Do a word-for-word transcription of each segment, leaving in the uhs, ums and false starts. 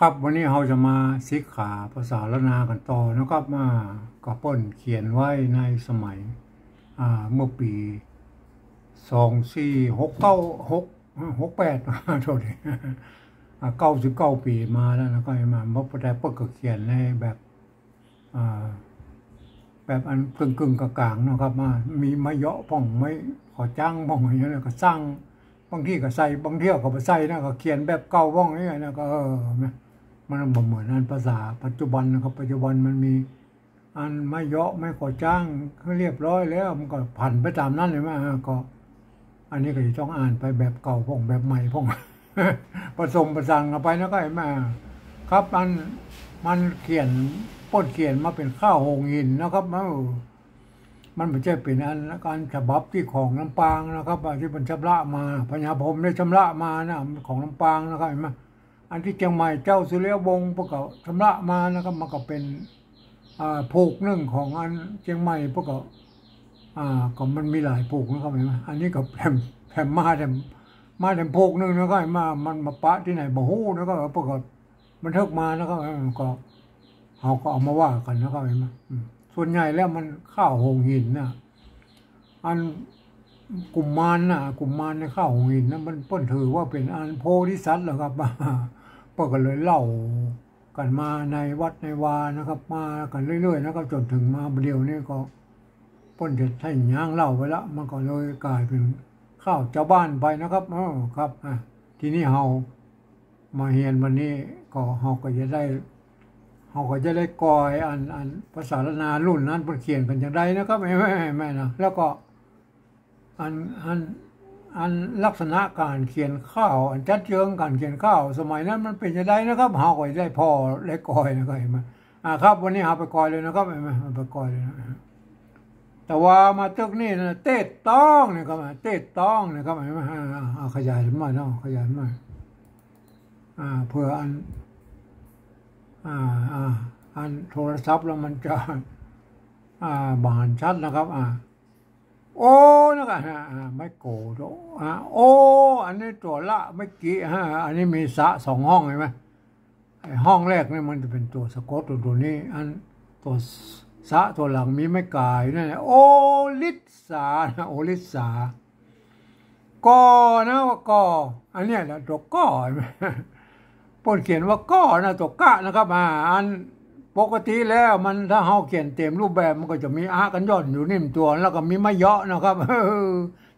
ครับ วันนี้เฮาจะมาศึกษาภาษาล้านนากั๋นต่อนะครับ อ่า ก็เปิ้นเขียนไว้ในสมัย อ่า เมื่อปี๋ สองสี่หกเก้า หก หกแปด โทษที อ่า เก้าสิบเก้าปี๋มาแล้วนะ ก็มา บ่ แต่เปิ้นก็เขียนในแบบ อ่า แบบอันกึ่งๆ ก๋างๆ เนาะครับ มา มีไม้เยาะพ่อง ไม้ขอจั้งพ่อง อย่างเงี้ย แล้วก็ซัง บางทีก็ใส่ บางเที่ยวก็บ่ใส่นะ ก็เขียนแบบเก่าพ่องอย่างเงี้ยนะ ก็ เออ มัน มันบ่เหมือนอันภาษาปัจจุบันนะครับ ปัจจุบันมันมีอันไม้เยาะ ไม้ขอจั้ง คือเรียบร้อยแล้ว มันก็ผันไปต๋ามนั้นเลย มา อ่า ก็ อันนี้ก็จะต้องอ่านไปแบบเก่าพ่อง แบบใหม่พ่อง ผสมผสานกันไปนะ ก็เห็นมา ครับ มัน มันเขียน เปิ้นเขียนมาเป๋นข้าวหงส์หินนะครับ เออ มันบ่ใจ้เป๋นอัน อันฉบับตี้ของลำปางนะครับ อันตี้มันชำระมา พญาพรหมได้ชำระมานะ มันของลำปางนะครับ เห็นมา อันตี้เจียงใหม่เจ้าสุริยวงศ์เปิ้นก็ชำระมานะครับ มันก็เป๋น อ่า ผูกนึ่งของอันเจียงใหม่เปิ้นก็ อ่า ก็มันมีหลายผูกนะครับ เห็นมา อันนี้ก็แถม แถมมา แถม มาแถมผูกนึ่งนะครับ เห็นมา มันมาปะตี้ไหนบ่ฮู้นะครับ เปิ้นก็บันทึกมานะครับ เออ ก็ เฮาก็เอามาว่ากั๋นนะครับ เห็นมา อืม ส่วนใหญ่แล้วมันข้าวหงส์หินน่ะ อันกุมารน่ะ กุมารในข้าวหงส์หินน่ะ มัน เปิ้นถือว่าเป๋นอันโพธิสัตว์แล้วครับ เปิ้นก็เลยเล่ากั๋นมาในวัดในวานะครับ มากั๋นเรื่อยๆ นะครับ จ๋นเถิงมาบ่าเดี่ยวนี้ก็ เปิ้นจะใช้หยังเล่าไปละ มันก็เลยก๋ายเป๋นข้าวจาวบ้านไปนะครับ เออ ครับ อ่ะ ทีนี้เฮา มาเฮียนวันนี้ก็เฮาก็จะได้ เฮาก็จะได้ก่อยอัน อันภาษาล้านนารุ่นนั้นเปิ้นเขียนกั๋นจั่งใดนะครับ แม่ แม่ แม่นะ แล้วก็อัน อัน อันลักษณะก๋านเขียนข้าว อันจัดเจิงก๋านเขียนข้าวสมัยนั้นมันเป๋นจั่งใดนะครับ เฮาก็จะได้ผ่อได้ก่อยนะครับ เห็นมา อ่า ครับ วันนี้เฮาไปก่อยเลยนะครับ เห็นมา เฮาไปก่อยเลยนะ แต่ว่ามาตึกนี่นะ เต๊ะต้องนะครับ เต๊ะต้องนะครับ เห็นมา อ่า อ่า อ่า ขยายมาเนาะ ขยายมา อ่า เผื่ออัน อ่า อ่า อันโทรศัพท์แล้วมันจะ อ่า บ่หันชัดนะครับ อ่า โอ นะครับ อ่า อ่า ไม้โก อ่า โอ อันนี้ตั๋วละเมื่อกี้ ฮะ อันนี้มีสะสองห้อง เห็นไหม ไอ้ห้องแรกนี่มันจะเป๋นตั๋วสะกด ตั๋ว ตั๋วนี้ อันตั๋วสะตั๋วหลังมีไม้ก๋าอยู่นั่นแหละ โอริสานะ โอริสา กอนะ ว่ากอ อันเนี้ยนะ ตั๋วกอ เปิ้นเขียนว่ากอนะ ตั๋วกะนะครับ อ่า อันปกติแล้วมัน ถ้าเฮาเขียนเต็มรูปแบบมันก็จะมีอะกัญญอนอยู่นิ่มตั๋ว แล้วก็มีไม้เยาะนะครับ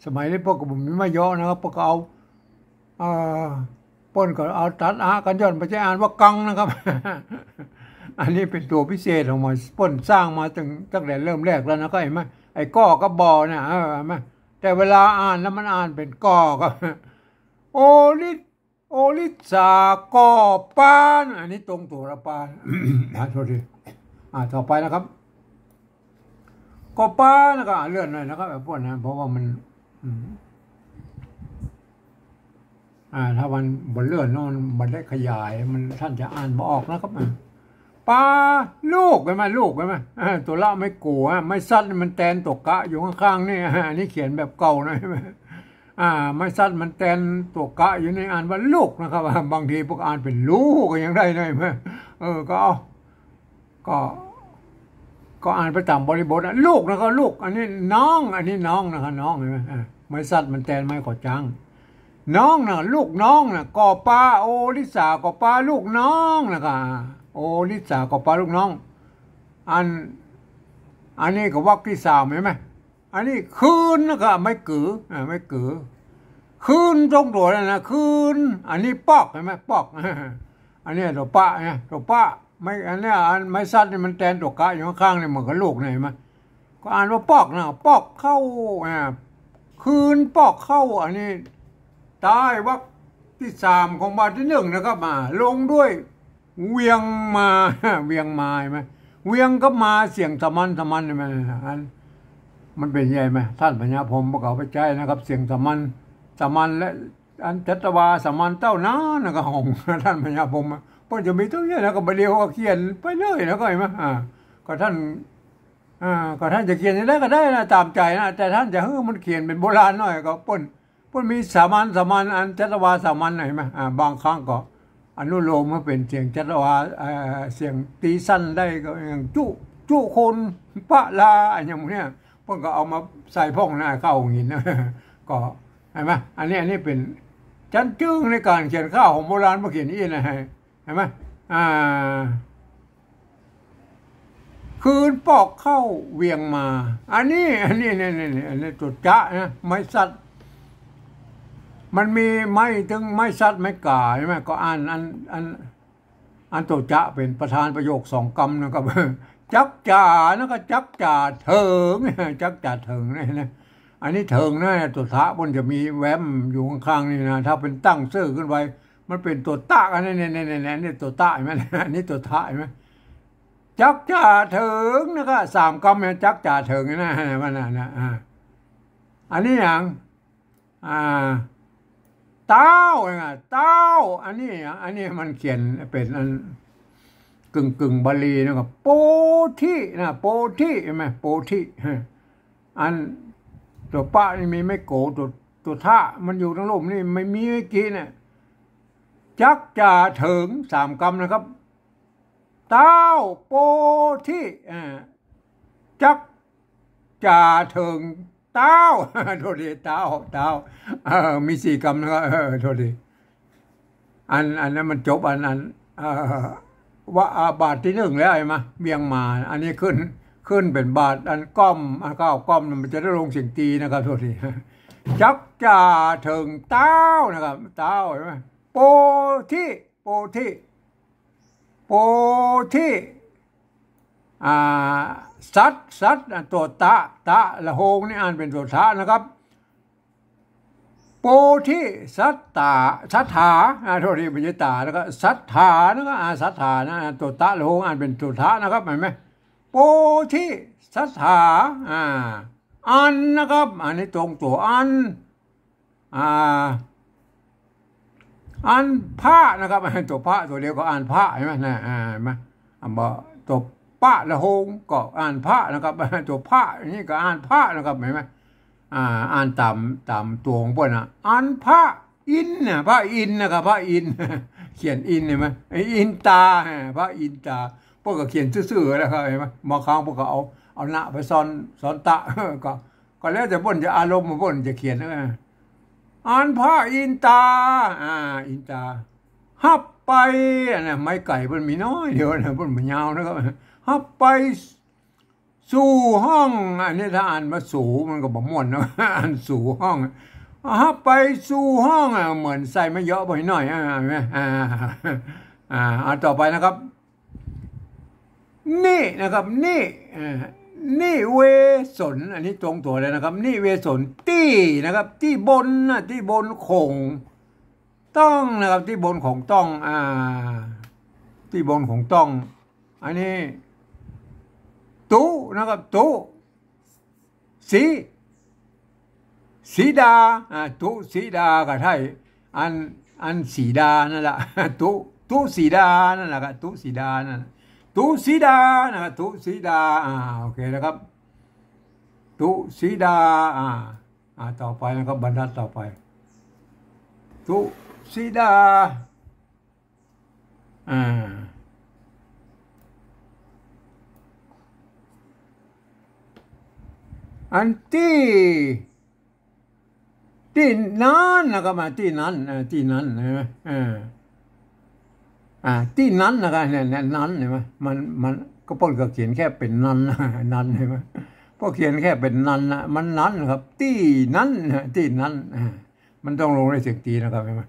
สมัยนี้เปิ้นก็บ่มีไม้เยาะนะครับ เปิ้นก็เอา เอ่อ เปิ้นก็เอาตัดอะกัญญอนไปใจ๊อ่านว่ากังนะครับ อันนี้เป๋นตั๋วพิเศษออกมา เปิ้นสร้างมาตั้ง ตั้งแต่เริ่มแรกแล้วนะ ก็เห็นไหม ไอ้กอกับบอเนี่ย เออ เห็นไหม แต่เวลาอ่านแล้วมันอ่านเป๋นกอครับ โอริส โอริสากอปาน อันนี้ตรงตั๋วละปาน อ่า โทษที อ่า ต่อไปนะครับ กอปาน แล้วก็ อ่า เลื่อนหน่อยนะครับ ไอ้พวกนั้น เพราะว่ามัน อืม อ่า ถ้ามันบ่เลื่อนเนาะ มันบ่ได้ขยาย มัน ท่านจะอ่านบ่ออกนะครับ อ่า ปา ลูก เห็นไหม ลูก เห็นไหม อ่า ตั๋วละไม้กั๋ว ไม้สัตว์นี่มันแตนตั๋วกะอยู่ข้างๆ นี่ อ่า อันนี้เขียนแบบเก่านะ เห็นไหม อ่า ไม้สัตว์มันแตนตั๋วกะอยู่นี่ อ่านว่าลูกนะครับ บางทีพวกอ่านเป๋นลูกก็ยังได้นะ เห็นไหม เออ ก็เอา ก็ ก็อ่านไปต๋ามบริบทนะ ลูกนะก็ลูก อันนี้น้อง อันนี้น้องนะครับ น้อง เห็นไหม อ่า ไม้สัตว์มันแตนไม้ขอจั้ง น้องนะ ลูกน้องนะ กอปา โอริสากอปา ลูกน้องนะครับ โอริสากอปา ลูกน้อง อัน อันนี้ก็วรรคตี้สาม เห็นไหม อันนี้คืนนะก็ไม้กือ อ่า ไม้กือ คืนตรงตั๋วนั่นนะ คืน อันนี้ปอก เห็นไหม ปอก อันนี้ตั๋วปะเนี่ย ตั๋วปะ ไม้ อันเนี้ย อันไม้สัตว์นี่มันแตนตั๋วกะอยู่ข้างๆ นี่ เหมือนกับลูกเนี่ย เห็นไหม ก็อ่านว่าปอกนะ ปอกเข้า อ่า คืนปอกเข้า อันนี้ ใต้วรรคตี้สามของบาทตี้นึ่งนะครับ อ่า ลงด้วย เวียงมา เวียงมา เห็นไหม เวียงกับมา เสียงสามัญ สามัญ เห็นไหม อัน มันเป๋นไงไหม ท่านพญาพรหมก็เอาไปใจ๊นะครับ เสียงสามัญ สามัญและ อันจัตวาสามัญเต้านั้นนะก็ของท่านพญาพรหมอะ เปิ้นจะมีเต้าเยียะนะ ก็บ่าเดี่ยวก็เขียนไปเลยนะ ก็เห็นไหม อ่า ก็ท่าน อ่า ก็ท่านจะเขียนจั่งใดก็ได้นะ ต๋ามใจ๋นะ แต่ท่านจะหื้อมันเขียนเป๋นโบราณหน่อย ก็เปิ้น เปิ้นมีสามัญ สามัญ อันจัตวาสามัญน่ะ เห็นไหม อ่า บางครั้งก็ อนุโลมมาเป๋นเสียงจัตวา เอ่อ เสียงตีสั้นได้ก็อย่างจุ จุคน ปะลา อะหยังหมู่เนี่ย เปิ้นก็เอามาใส่พ่องหน้าเข้าหงส์หิน ก็ หันก่อ อันนี้ อันนี้เป๋น จั๊นจึ้งในก๋านเขียนข้าวของโบราณมาเขียนอี้นะ หันก่อ อ่า คืนปอกข้าวเวียงมา อันนี้ อันนี้ นี่ นี่ นี่ อันนี้ตั๋วจะนะ ไม้สัตว์ มันมีไม้ตึงไม้สัตว์ไม้ก๋าใจ้ไหม ก็อัน อัน อัน อันตั๋วจะเป๋นประธานประโยคสองกำนะครับ จักจ๋านะก็จักจ๋าเถิง จักจ๋าเถิงนี่นะ อันนี้เถิงนะ ตั๋วทะเปิ้นจะมีแวมอยู่ข้างๆ นี่นะ ถ้าเป๋นตั้งซื่อขึ้นไป มันเป๋นตั๋วตะกัน นี่ นี่ นี่ นี่ นี่ตั๋วตะหันก่อ อันนี้ตั๋วทะหันก่อ จักจ๋าเถิงนะก็สามกำเนี่ย จักจ๋าเถิงนะ มันน่ะนะ อ่า อันนี้หยัง อ่า เต๊านะ เต๊า อันนี้ อันนี้มันเขียนเป๋นอันกึ่งๆ บาลีนะก็ โปธินะ โปธิหันก่อ โปธิ อันตั๋วปะนี่มีไม้โก ตั๋ว ตั๋วทะมันอยู่ตังลุ่มนี่ ไม่มีเมื่อกี้เนี่ย จักจ๋าเถิงสามกำนะครับ เต๊า โปธิ อ่า จักจ๋าเถิงเต๊า โทษที เต๊า เต๊า เออ มีสี่กำนะครับ เออ โทษที อัน อันนั้นมันจบอัน อัน เอ่อ ว่า อ่า บาทตี้นึ่งแล้วหันก่อ เวียงมา อันนี้ขึ้น ขึ้นเป๋นบาทอันก้อม อันเก้าก้อม มันจะได้ลงเสียงตีนะครับ โทษที จักจ๋าเถิงเต๊านะครับ เต๊าหันก่อ โปธิ โปธิ โปธิ อ่า สัตว์ สัตว์ อ่ะ ตั๋วตะ ตะ ละโฮงนี่อ่านเป๋นตั๋วทะนะครับ โปธิสัตตา สัตถา อ่า โทษที บ่ใจ้ต๋า แล้วก็สัตถานะครับ อ่า สัตถานะ ตั๋วตะละโฮงอ่านเป๋นตั๋วทะนะครับ หันก่อ โปธิสัตถา อ่า อันนะครับ อันนี้ตรงตั๋วอัน อ่า อันพระนะครับ ตั๋วพระตั๋วเดียวก็อ่านพระหันก่อนะ อ่า หันก่อ อ่า บ่า ตั๋วปะละโฮงก็อ่านพระนะครับ ตั๋วพระนี่ก็อ่านพระนะครับ หันก่อ อ่า อ่านต๋าม ต๋ามตั๋วของเปิ้นนะ อันพระอินทร์นะ พระอินทร์นะครับ พระอินทร์ เขียนอินทร์หันก่อ ไอ้อินตา พระอินตา เปิ้นก็เขียนซื่อๆ แล้วครับ หันก่อ บางครั้งเปิ้นก็เอา เอานะไปซ้อน ซ้อนตะ ก็ ก็แล้วแต่เปิ้นจะอารมณ์เปิ้นจะเขียนนะ อันพระอินตา อ่า อินตา ฮับไป อันนั้นไม้ไก่เปิ้นมีน้อยเดียวนะ เปิ้นบ่ยาวนะครับ ฮับไปสู่ห้อง อันนี้ถ้าอ่านว่าสู่มันก็บ่ม่วนเนาะ อ่านสู่ห้อง ฮับไปสู่ห้อง อ่ะ เหมือนใส่ไม้เยาะไปหน่อย อ่ะ หันก่อ อ่า อ่า อ่า ต่อไปนะครับ นินะครับ นิ เอ่อ นิเวสน อันนี้ตรงตั๋วเลยนะครับ นิเวสน ตี้นะครับ ตี้บนนะ ตี้บนของต้องนะครับ ตี้บนของต้อง อ่า ตี้บนของต้อง อันนี้ ตุ๊นะครับ ตุ๊ สี สีดา อ่า ตุ๊สีดาก็ใจ้ อัน อันสีดานั่นแหละ ตุ๊ ตุ๊สีดานั่นแหละครับ ตุ๊สีดานั่นแหละ ตุ๊สีดานะครับ ตุ๊สีดา อ่า โอเคนะครับ ตุ๊สีดา อ่า อ่า ต่อไปนะครับ บรรทัดต่อไป ตุ๊สีดา อ่า อันตี้ ตี้นั้นนะครับ อ่า ตี้นั้น อ่า ตี้นั้นนะ อ่า อ่า ตี้นั้นนะครับ เนี่ย เนี่ย นั้น หันก่อ มัน มันก็เปิ้นก็เขียนแค่เป๋นนั้นนะ นั้น หันก่อ พอเขียนแค่เป๋นนั้นนะ มันนั้นนะครับ ตี้นั้นนะ ตี้นั้น อ่า มันต้องลงด้วยเสียงตีนะครับ หันก่อ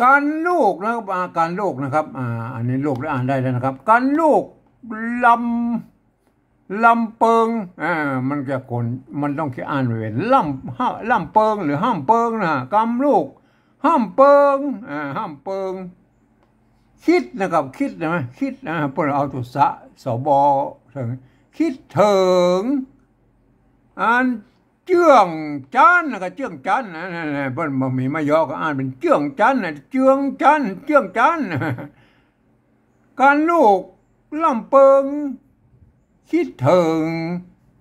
กันลูกนะครับ อ่า กันลูกนะครับ อ่า อันนี้ลูกได้อ่านได้แล้วนะครับ กันลูกลำ ลำเปิง อ่า มันจะขน มันต้องอ่านเป๋นลำ ฮะ ลำเปิงหรือฮ่ำเปิงนะ กันลูก ฮ่ำเปิง อ่า ฮ่ำเปิง คิดนะครับ คิดนะ คิดนะ เปิ้นเอาตั๋วสะ สบ เถิง คิดเถิง อัน เจื้องจั๊นนะ ก็เจื้องจั๊นนะ นั่นแหละ เปิ้นบ่มีไม้เยาะก็อ่านเป๋นเจื้องจั๊นนะ เจื้องจั๊น เจื้องจั๊น กันลูกลำเปิง คิดเถิง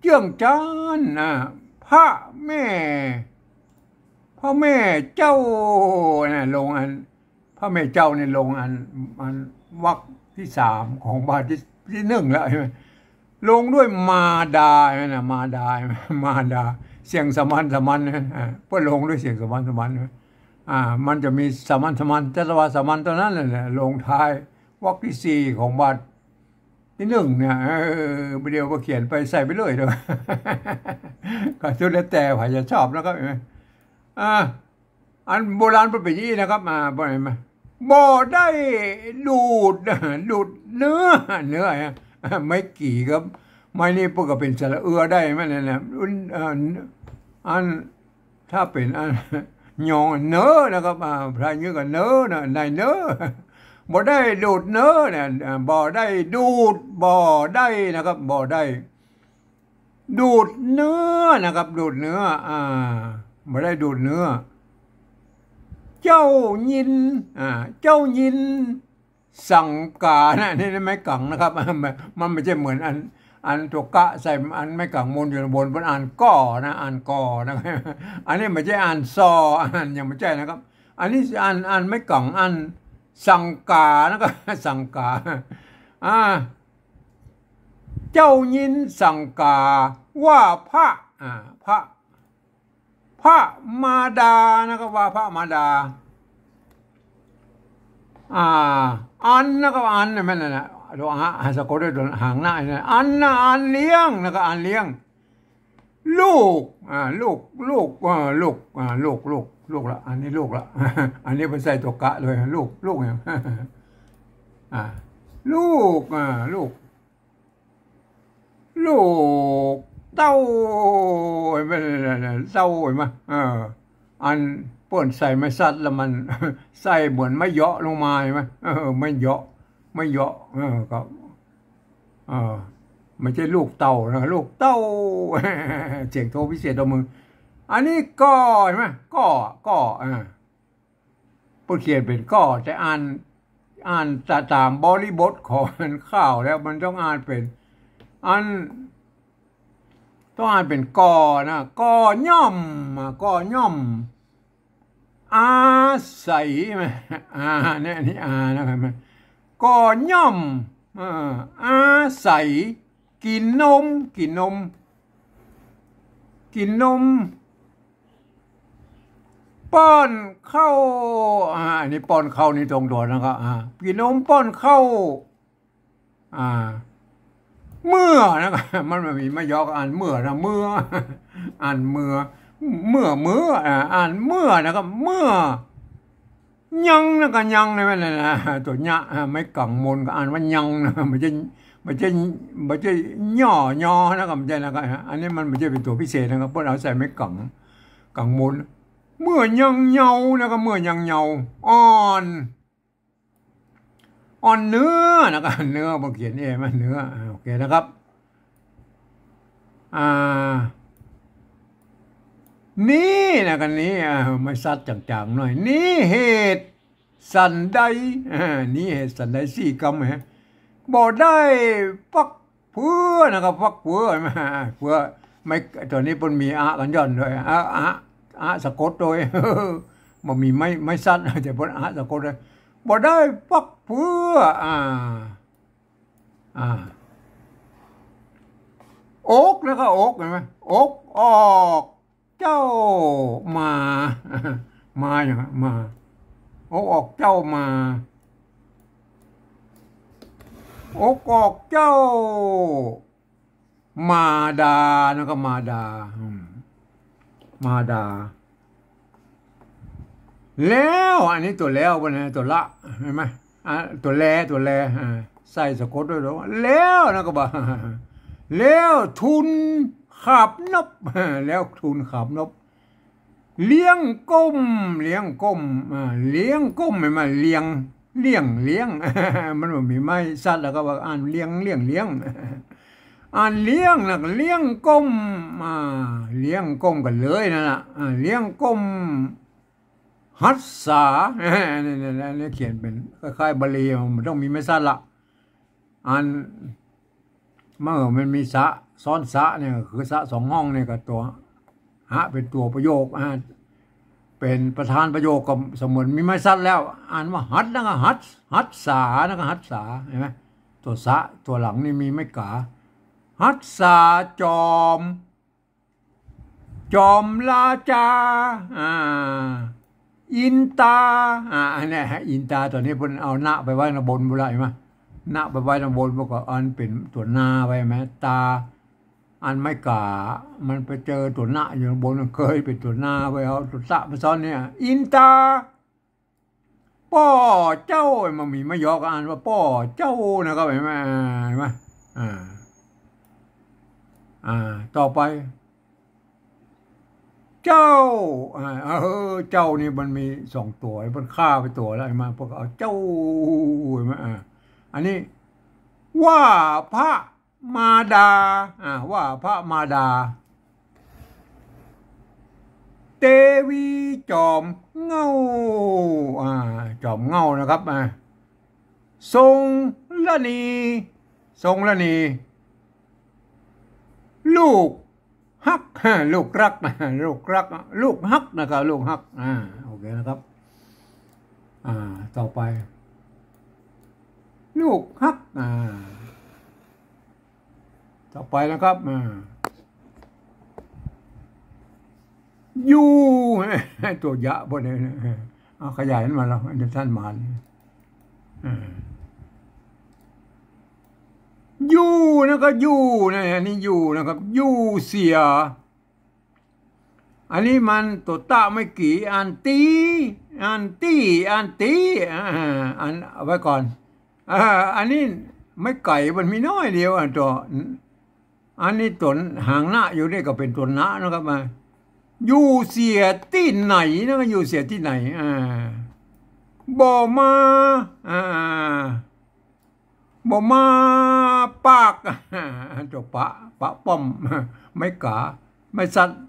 เจื้องจั๊นนะ พระแม่ พระแม่เจ้านะ ลงอัน พระแม่เจ้านี่ลงอัน อันวรรคตี้สามของบาทตี้ ตี้นึ่งแล้วใช่ไหม ลงด้วยมาดาใช่ไหมนะ มาดาใช่ไหม มาดา เสียงสามัญ สามัญนะ อ่า เปิ้นลงด้วยเสียงสามัญ สามัญนะ อ่า มันจะมีสามัญ สามัญ จัตวาสามัญเต้านั้นแหละ ลงท้ายวรรคตี้สี่ของบาทตี้นึ่งเนี่ย เออ บ่าเดี่ยวบ่าเขียนไปใส่ไปเลยเนาะ ก็สุดแล้วแต่ใผจะชอบนะครับ อ่า อันโบราณเปิ้นเป๋นอย่างอี้นะครับ อ่า บ่าไหนมา บ่ได้ดูด ดูดเนื้อ เนื้อฮะ ไม้กี่ครับ ไม้นี่เปิ้นก็เป๋นสระเอือได้ไหมเนี่ยนะ อัน เอ่อ อัน ถ้าเป๋นอัน ยองเน้อนะครับ อ่า พระยืนก็เน้อนะ นายเน้อ บ่ได้ดูดเนื้อเนี่ย อ่า บ่ได้ดูด บ่ได้นะครับ บ่ได้ ดูดเนื้อนะครับ ดูดเนื้อ อ่า บ่ได้ดูดเนื้อ เจ้าญิน อ่า เจ้าญินสังก๋านะ นี่ไม้กั๋งนะครับ มันบ่ใจ้เหมือนอัน อันตั๋วกะใส่อันไม้กั๋งมนอยู่บน บนอ่านก่อนะ อ่านก่อนะ อันนี้บ่ใจ้อ่านซอ อ่านยังบ่ใจ้นะครับ อันนี้อ่าน อ่านไม้กั๋ง อ่านสังก๋านะครับ สังก๋า อ่า เจ้าญินสังก๋าว่าพระ อ่า พระ พระมาดานะครับ ว่าพระมาดา อ่า อันนะครับ อันเนี่ยแม่นน่ะ ตัวอะ สะกดด้วยตัวหางหน้าเนี่ย อันนะ อันเลี้ยงนะครับ อันเลี้ยง ลูก อ่า ลูก ลูก อ่า ลูก อ่า ลูก ลูก ลูกละ อันนี้ลูกละ อันนี้เปิ้นใส่ตั๋วกะเลย ลูก ลูกเนี่ย อ่า ลูก อ่า ลูก ลูกเต้า เห็นไหม เต้า เห็นไหม เออ อันเปิ้นใส่ไม้สัตว์แล้วมัน ใส่เหมือนไม้เหยาะลงมา เห็นไหม เออ ไม้เหยาะ ไม้เหยาะ เออ ก็ เออ บ่ใจ้ลูกเต่านะ ลูกเต้า เสียงโทพิเศษเต้ามึง อันนี้ก่อ เห็นไหม ก่อ ก่อ อ่า เปิ้นเขียนเป๋นก่อ แต่อ่าน อ่านตะ ต๋ามบริบทของข่าวแล้วมันต้องอ่านเป๋น อัน ต้องอ่านเป๋นก่อนะ ก่อย่อม อ่า ก่อย่อม อาศัย อา เนี่ย อันนี้อานะครับ ก่อย่อม เออ อาศัย กิ๋นนม กิ๋นนม กิ๋นนม ป้อนข้าว อ่า อันนี้ป้อนข้าวนี่ตรงตั๋วนะครับ อ่า กิ๋นนมป้อนข้าว อ่า เมื่อนะครับ มันบ่มีไม้เหยาะ อ่านเมื่อนะ เมื่อ อ่านเมื่อ เมื่อ เมื่อ อ่า อ่านเมื่อนะครับ เมื่อ ยังนะ ก็ยังนะ แม่นน่ะนะ ตั๋วเนี้ย อ่า ไม้กั๋งมนก็อ่านว่ายังนะ บ่ใจ้ บ่ใจ้ บ่ใจ้ย่อยอนะ ก็บ่ใจ้นะ ก็ อันนี้มันบ่ใจ้เป๋นตั๋วพิเศษนะครับ เปิ้นเอาใส่ไม้กั๋ง กั๋งมน เมื่อยังเยาว์นะ ก็เมื่อยังเยาว์ อ่อน อ่อนเนื้อนะ ก็เนื้อ เปิ้นเขียนเองว่าเนื้อ อ่า โอเคนะครับ อ่า นี้นะ กันนี้ อ่า ไม้สัตว์จ๋างๆ หน่อย นี้เหตุสันใด อ่า นี้เหตุสันใด สี่กำฮะ บ่ได้ฟักเฟือนะครับ ฟักเฟือ เฟือ ไม้ ตั๋วนี้เปิ้นมีอะกั๋นย่อนด้วย อะ อะ อะสะกดด้วย บ่มีไม้ ไม้สัตว์ แต่เปิ้นอะสะกดด้วย บ่ได้ฟักเฟือ อ่า อ่า อก แล้วก็อก เห็นไหม อกออกเจ้ามา มาหยังอะ มา อกออกเจ้ามา อกออกเจ้า มาดา แล้วก็มาดา อืม มาดา แล้ว อันนี้ตั๋วแล้วนะ ตั๋วละ เห็นไหม อ่ะ ตั๋วแล ตั๋วแล อ่า ใส่สะกดด้วย แล้วนะ ก็บอก แล้วทูลขาบนบ แล้วทูลขาบนบ เลี้ยงก้ม เลี้ยงก้ม อ่า เลี้ยงก้ม เห็นไหม เลี้ยง เลี้ยง เลี้ยง มันบ่มีไม้สัตว์ แล้วก็ว่าอ่านเลี้ยง เลี้ยง เลี้ยง อ่านเลี้ยงนะ เลี้ยงก้ม อ่า เลี้ยงก้มกันเลยนั่นน่ะ อ่า เลี้ยงก้ม หัสสา นี่ นี่ นี่ นี่เขียนเป๋นคล้ายๆ บาลี มันต้องมีไม้สัตว์ละ อัน เมื่อมันมีสะ ซ้อนสะเนี่ย คือสะสองห้องเนี่ย ก็ตั๋ว หะ เป๋นตั๋วประโยค อ่า เป๋นประธานประโยคก็เสมือนมีไม้สัตว์แล้ว อ่านว่าหัดนะก็หัด หัดสานะก็หัดสา หันก่อ ตั๋วสะ ตั๋วหลังนี่มีไม้ก๋า หัดสาจอม จอมราจา อ่า อินตา อ่า อันเนี้ย อินตาตั๋วนี้เปิ้นเอานะไปไว้ตางบนปู้นละ หันก่อ นะไปไว้ตางบน แล้วก็อันเป๋นตั๋วนาไว้หันก่อ ตา อันไม้ก๋า มันไปเจอตั๋วนะอยู่ตางบน มันเกยเป๋นตั๋วนาไป เอาตั๋วสะมาซ้อนเนี่ย อินตา ป้อเจ้า มันมีไม้ยอก็อ่านว่าป้อเจ้านะครับ หันก่อ หันก่อ อ่า อ่า ต่อไป เจ้า อ่า เออ เจ้านี่มันมีสองตั๋ว มันฆ่าไปตั๋วแล้ว หันก่อ พวกเอาเจ้า หันก่อ อ่า อันนี้ ว่าพระมาดา อ่า ว่าพระมาดา เตวีจอมเหง้า อ่า จอมเหง้านะครับ อ่า ทรงละนี ทรงละนี ลูกฮัก ลูกฮัก ลูกฮัก ลูกฮักนะครับ ลูกฮัก อ่า โอเคนะครับ อ่า ต่อไป ลูกฮัก อ่า ต่อไปนะครับ อ่า อยู่ ตั๋วยะพวกนี้นะ เอาขยายมันมาแล้ว อันนี้ท่านมาเนี่ย อ่า อยู่นะครับ อยู่นะ อันนี้อยู่นะครับ อยู่เสีย อันนี้มันตั๋วตะไม้กี่ อันตี้ อันตี้ อันตี้ อ่า อัน เอาไว้ก่อน อ่า อันนี้ไม้ไก่มันมีน้อยเดียว อันตั๋ว อันนี้ตั๋วหางนะอยู่นี่ก็เป๋นตั๋วนะนะครับ มา อยู่เสียตี้ไหนนะ อยู่เสียตี้ไหน อ่า บ่มา อ่า บ่มาปาก ตั๋วปะ ปะป้อม ไม้ก๋า ไม้สัตว์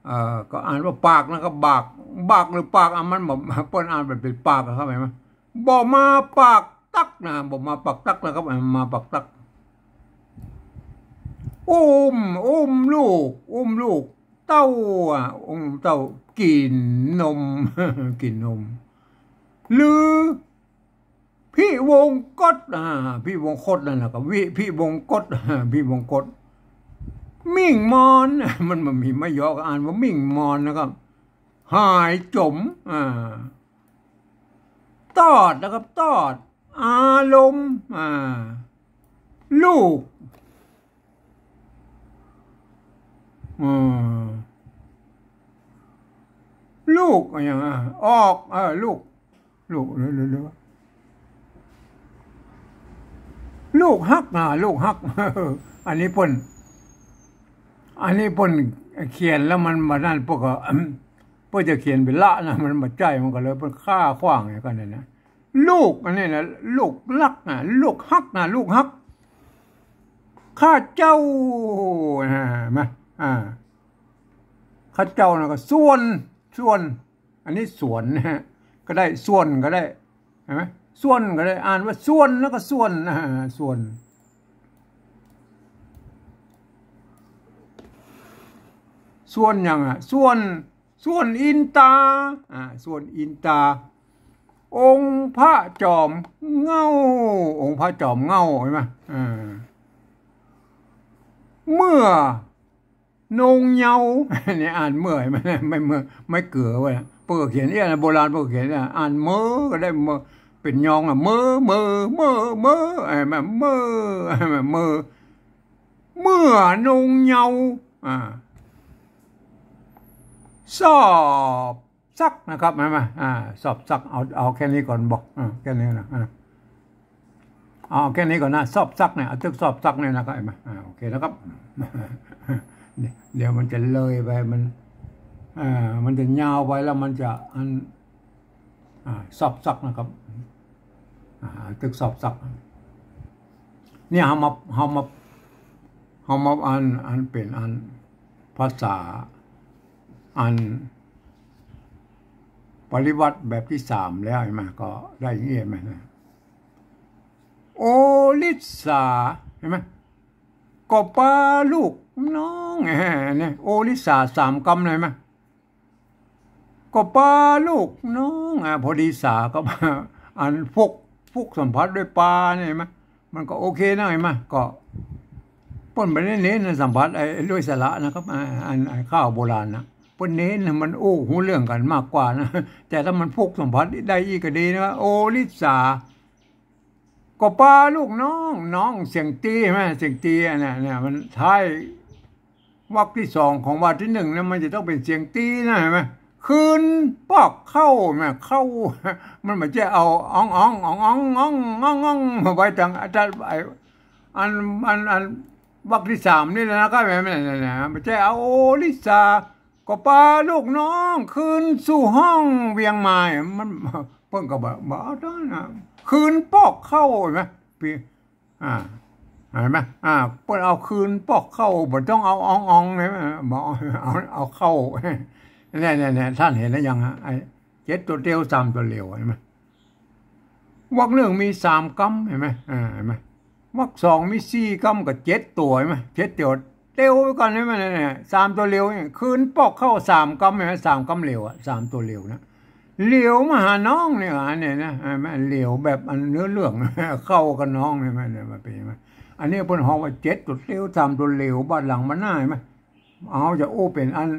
เอ่อ ก็อ่านว่าปากนะครับ บาก บากหรือปาก อ่ะ มันบ่ เปิ้นอ่านเป๋นปากอะครับ หันก่อ บ่มาปากตักนะ บ่มาปากตักนะครับ มาปากตัก อุ้ม อุ้มลูก อุ้มลูกเต้า อ่ะ อุ้มเต้า กิ๋นนม กิ๋นนม หรือ พิวงกต อ่า พิวงคตนั่นแหละครับ วิ พิวงกต อ่า พิวงกต มิ่งมอน มัน มันมีไม้ยอก็อ่านว่ามิ่งมอนนะครับ หายจ๋ม อ่า ตอดนะครับ ตอด อารมณ์ อ่า ลูก อืม ลูกอะหยังอะ ออก เออ ลูก ลูก ลูกฮัก อ่า ลูกฮัก อันนี้เปิ้น อันนี้เปิ้นเขียนแล้วมันบ่นั่น เปิ้นก็ เปิ้นจะเขียนเป๋นละนะ มันบ่ใจ้ มันก็เลยเปิ้นฆ่าขว้างอย่างนั้นนะ ลูกอันนี้นะ ลูกฮักนะ ลูกฮักนะ ลูกฮัก ข้าเจ้า อ่า มา อ่า ข้าเจ้านะก็ส่วน ส่วน อันนี้สวนนะฮะ ก็ได้ ส่วนก็ได้ หันก่อ ส่วนก็ได้ อ่านว่าส่วนแล้วก็ส่วน อ่า ส่วน ส่วนหยังอะ ส่วน ส่วนอินตา อ่า ส่วนอินตา องค์พระจอมเหง้า องค์พระจอมเหง้า หันก่อ อ่า เมื่อ นงเยาว์ เนี่ยอ่านเมื่อ ไม่ ไม่เมื่อ ไม่เกือไว้นะ เปิ้นก็เขียนเนี่ยนะ โบราณเปิ้นก็เขียนเนี่ย อ่านเมอก็ได้ เมอ เป๋นยองอะ เมอ เมอ เมอ เมอ ไอ้แม่เมอ ไอ้แม่เมอ เมื่อนงเยาว์ อ่า สอบ ซักนะครับ หันก่อ อ่า สอบซัก เอา เอาแค่นี้ก่อนบอก อ่า แค่นี้นะ อ่า เอาแค่นี้ก่อนนะ สอบซักเนี่ย เอาตึกสอบซักเนี่ยนะครับ หันก่อ อ่า โอเคนะครับ เดี๋ยวมันจะเลยไป มัน อ่า มันจะยาวไปแล้วมันจะอัน อ่า สอบซักนะครับ อ่า ตึกสอบซัก เนี่ย เฮามา เฮามา เฮามาอัน อันเป๋นอันภาษา อันปริวรรตแบบตี้สามแล้ว หันก่อ ก็ได้อย่างนี้ หันก่อ นะ โอริสา หันก่อ ก็ปาลูกน้อง เนี่ย โอริสาสามกำเลย หันก่อ ก็ปาลูกน้อง อ่า พอดีสาก็ อันฟลุก ฟลุกสัมผัสด้วยปาเนี่ย หันก่อ มันก็โอเคนะ หันก่อ เปิ้นบ่ได้เน้นสัมผัสไอ้ด้วยสระนะครับ อ่า อัน อันข้าวโบราณนะ เปิ้นเน้นให้มันอู้ฮู้เรื่องกั๋นมากกว่านะ แต่ถ้ามันฟลุกสัมผัสได้อี้ก็ดีนะ โอริสา ก็ปาลูกน้อง น้องเสียงตี หันก่อ เสียงตี อันเนี้ย เนี่ย มันท้ายวรรคที่สองของบาทที่นึ่งนะ มันจะต้องเป๋นเสียงตีนะ หันก่อ คืนปอกเข้า หันก่อ เข้า มันบ่ใจ้เอาอ๊องอ๊องอ๊องอ๊องอ๊องอ๊องอ๊องมาไว้ตัง อัน อัน อันวรรคที่สามนี่แหละนะครับ แหม แหม แหม บ่ใจ้เอาโอริสา ก็ปาลูกน้องคืนสู่ห้องเวียงมา มัน เปิ้นก็บ่ บ่เอาตอนนะ คืนปอกเข้า หันก่อ พี่ อ่า หันก่อ อ่า เปิ้นเอาคืนปอกเข้า บ่ต้องเอาอ๊องอ๊อง หันก่อ บ่เอา เอาเข้า เนี่ย เนี่ย เนี่ย ต้านหันแล้วยังฮะ ไอ้เจ็ดตั๋วเตียว สามตั๋วเหลียว หันก่อ วรรคนึ่งมีสามกำ หันก่อ อ่า หันก่อ วรรคสองมีสี่กำก็เจ็ดตั๋ว หันก่อ เจ็ดตั๋วเตียวไปก่อน หันก่อ เนี่ย สามตั๋วเหลียวเนี่ย คืนปอกเข้าสามกำ หันก่อ สามกำเหลียวอะ สามตั๋วเหลียวนะ เหลียวมาหาน้องเนี่ย อันเนี้ยนะ หันก่อ เหลียวแบบอันเนื้อเรื่อง เข้ากับน้องเนี่ย หันก่อ เนี่ย มันเป๋น หันก่อ อันนี้เปิ้นฮ้องว่าเจ็ดตั๋วเตียว สามตั๋วเหลียว บาดหลังมาหน้า หันก่อ เฮาจะอู้เป๋นอัน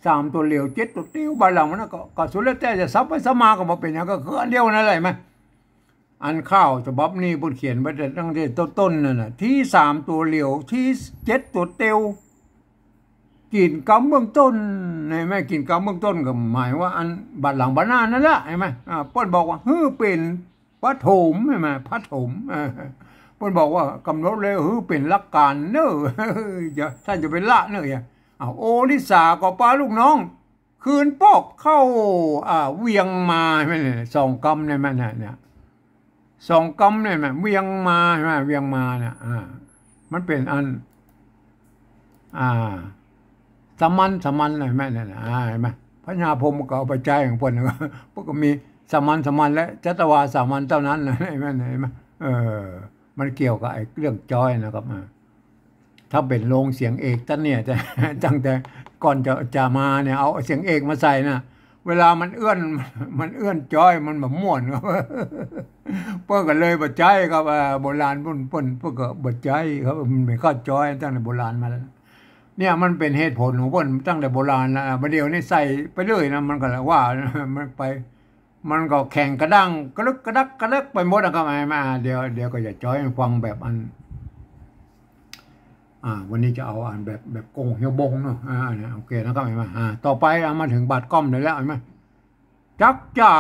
สามตั๋วเหลียว เจ็ดตั๋วเตียว บาดหลังมาหน้า ก็ ก็สุดแล้วแต่จะสับไปสับมาก็บ่เป๋นหยัง ก็คืออันเดียวนั่นแหละ หันก่อ อันข้าวฉบับนี้เปิ้นเขียนไว้แต่ตั้งแต่ต้นๆ นั่นน่ะ ตี้สามตั๋วเหลียว ตี้เจ็ดตั๋วเตียว กิ๋นกำเบื้องต้น หันก่อ กิ๋นกำเบื้องต้นก็หมายว่าอันบาดหลังบาดหน้านั่นแหละ หันก่อ อ่า เปิ้นบอกว่า หื้อเป๋นปฐม หันก่อ ปฐม เออ เปิ้นบอกว่ากำหนดเลย หื้อเป๋นหลักก๋านเน่อ อย่า ต้านจะไปละเน่อ อย่า อ้าว โอริสาก็ปาลูกน้อง คืนปอกเข้า อ่า เวียงมา หันก่อ สองกำเนี่ย หันก่อ เนี่ย สองกำเนี่ย หันก่อ เวียงมา หันก่อ เวียงมาเนี่ย อ่า มันเป๋นอัน อ่า สามัญ สามัญ หันก่อ เนี่ย อ่า หันก่อ พญาพรหมก็เอาไปใจ๊ของเปิ้น เปิ้นก็มีสามัญ สามัญ และจัตวาสามัญเต้านั้น หันก่อ หันก่อ เออ มันเกี่ยวกับไอ้เรื่องจ๊อยนะครับ อ่า ถ้าเป๋นโรงเสียงเอกต้านเนี่ย จะ ตั้งแต่ก่อนจะ จะมาเนี่ย เอาเสียงเอกมาใส่นะ เวลามันเอื้อน มันเอื้อนจ๊อย มันบ่ม่วนครับ เปิ้นก็เลยบ่ใจ๊ครับ อ่า โบราณเปิ้น เปิ้น เปิ้นก็บ่ใจ๊ครับ มันเป๋นข้าวจ๊อยตั้งแต่โบราณมาแล้ว เนี่ยมันเป๋นเหตุผลของเปิ้นตั้งแต่โบราณแล้ว อ่า บ่าเดี่ยวนี้ใส่ไปเรื่อยนะ มันก็ว่า มันไป มันก็แข่งกระด้างกระลึกกระดักกระเลิกไปหมดนะครับ หันก่อ เดี๋ยว เดี๋ยวก็จะจ๊อยฟังแบบอัน อ่า วันนี้จะเอาอันแบบ แบบโก่งเฮียวบงเนาะ อ่า เนี่ย โอเคนะครับ หันก่อ อ่า ต่อไปเอามาเถิงบาทก้อมได้แล้ว หันก่อ จักจ่า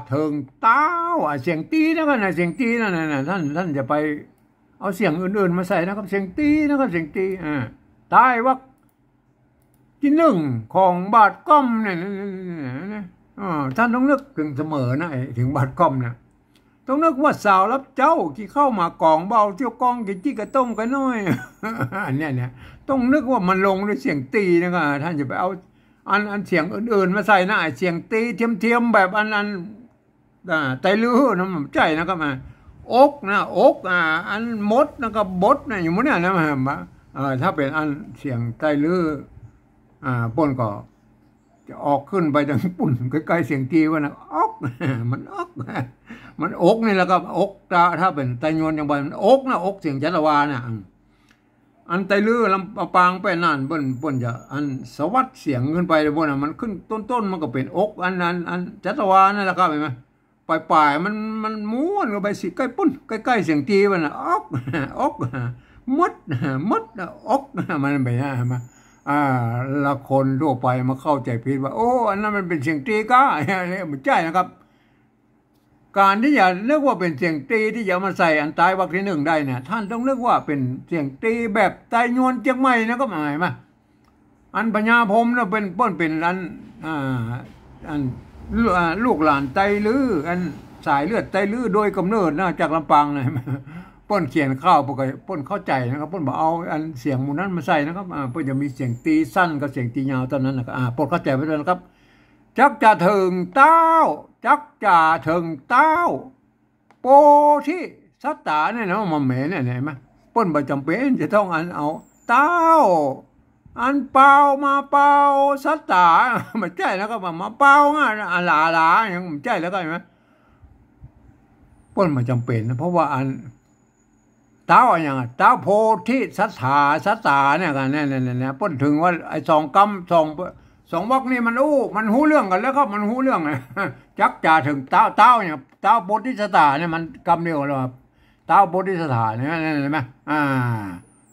เถิงต๊าว อ่า เสียงตี๋นะครับ นะ เสียงตี๋นั่นน่ะ นะ ต้าน ต้านจะไปเอาเสียงอื่นๆ มาใส่นะครับ เสียงตี๋นะครับ เสียงตี๋ อ่า ใต้วรรคตี้นึ่งของบาทก้อมเนี่ย นะ นะ นะ นะ อ่า ต้านต้องนึกเถิงเสมอนะ ไอ้เถิงบาทก้อมเนี่ย ต้องนึกว่าสาวรับเจ้า กี่เข้ากมากองเบา เตี้ยวกอง กี่จิ๊กกระต้งกระน้อย อันเนี้ย เนี่ย ต้องนึกว่ามันลงด้วยเสียงตี๋นะครับ ต้านจะไปเอาอัน อันเสียงอื่นๆ มาใส่นะ ไอ้เสียงตี๋เทียมๆ แบบอัน อัน อ่า ไตลื้อนะ มันใจ้นะครับ อ่า อกนะ อก อ่า อันมดนะ ก็บดนะ อยู่หมดเนี่ยนะ มา เออ ถ้าเป๋นอันเสียงไตลื้อ อ่า เปิ้นก็ จะออกขึ้นไปตังปุ้น ใก้ๆ เสียงตี๋ว่านะ อ๊อก มันอ๊อก มันอกนี่แหละครับ อก ถ้า ถ้าเป๋นไตยวนจังหวัด มันอกนะ อก เสียงจัตวานะ อืม อันไตลื้อลำปางแป้นาน เปิ้น เปิ้นจะอันสวัสดิ์เสียงขึ้นไปเลย เปิ้นน่ะ มันขึ้นต้นๆ มันก็เป๋นอก อัน อัน อันจัตวานั่นแหละครับ หันก่อ ป๋ายๆ มัน มันม้วนเข้าไปสิ ใก้ปุ้น ใก้ๆ เสียงตี๋มันน่ะ อ๊อก อ๊อก มด มด อ๊อก มันเป๋นอย่างนั้น หันก่อ อ่า แล้วคนทั่วไปมาเข้าใจ๋ผิดว่า โอ้ อันนั้นมันเป๋นเสียงตี๋ก๊า เนี่ย บ่ใจ้นะครับ ก๋านตี้จะนึกว่าเป๋นเสียงตี๋ตี้จะเอามาใส่อันใต้วรรคตี้นึ่งได้เนี่ย ต้านต้องนึกว่าเป๋นเสียงตี๋แบบไตยวนเจียงใหม่นะครับ หันก่อ อันพญาพรหมเนี่ยเป๋น เปิ้นเป๋นอัน อ่า อัน อ่า ลูกหลานไตลื้อ อันสายเลือดไตลื้อโดยกำเนิดนะ จากลำปางนะ เปิ้นเขียนข่าว เปิ้นก็ เปิ้นเข้าใจ๋นะครับ เปิ้นบ่เอาอันเสียงหมู่นั้นมาใส่นะครับ อ่า เปิ้นจะมีเสียงตี๋สั้นกับเสียงตี๋ยาวเต้านั้นนะครับ อ่า โปรดเข้าใจ๋ไว้ด้วยนะครับ จักจ่าเถิงต๊าว จักจ่าเถิงต๊าว โปธิสัตตาเนี่ยนะ มาแหมเนี่ย หันก่อ เปิ้นบ่จ๋ำเป๋นจะต้องอันเอาต๊าว อันเป่ามาเป่าสัตตา บ่ใจ้แล้วก็ว่ามาเป่าอ่ะ อะหลาหลา ยังบ่ใจ้แล้วก็หันก่อ เปิ้นบ่จ๋ำเป๋นนะ เพราะว่าอัน เต๊าอะหยังอะ เต๊าโพธิสัตถา สัตตาเนี่ยกั๋น เนี่ย เนี่ย เนี่ย เปิ้นเถิงว่าไอ้สองกำ สอง สองวรรคนี่มันอู้ มันฮู้เรื่องกั๋นแล้วครับ มันฮู้เรื่อง จักจ๋าเถิงเต๊า เต๊าเนี่ย เต๊าโพธิสัตถาเนี่ยมันกำเดียวกั๋นแล้วครับ เต๊าโพธิสัตถาเนี่ย เนี่ย เห็นไหม อ่า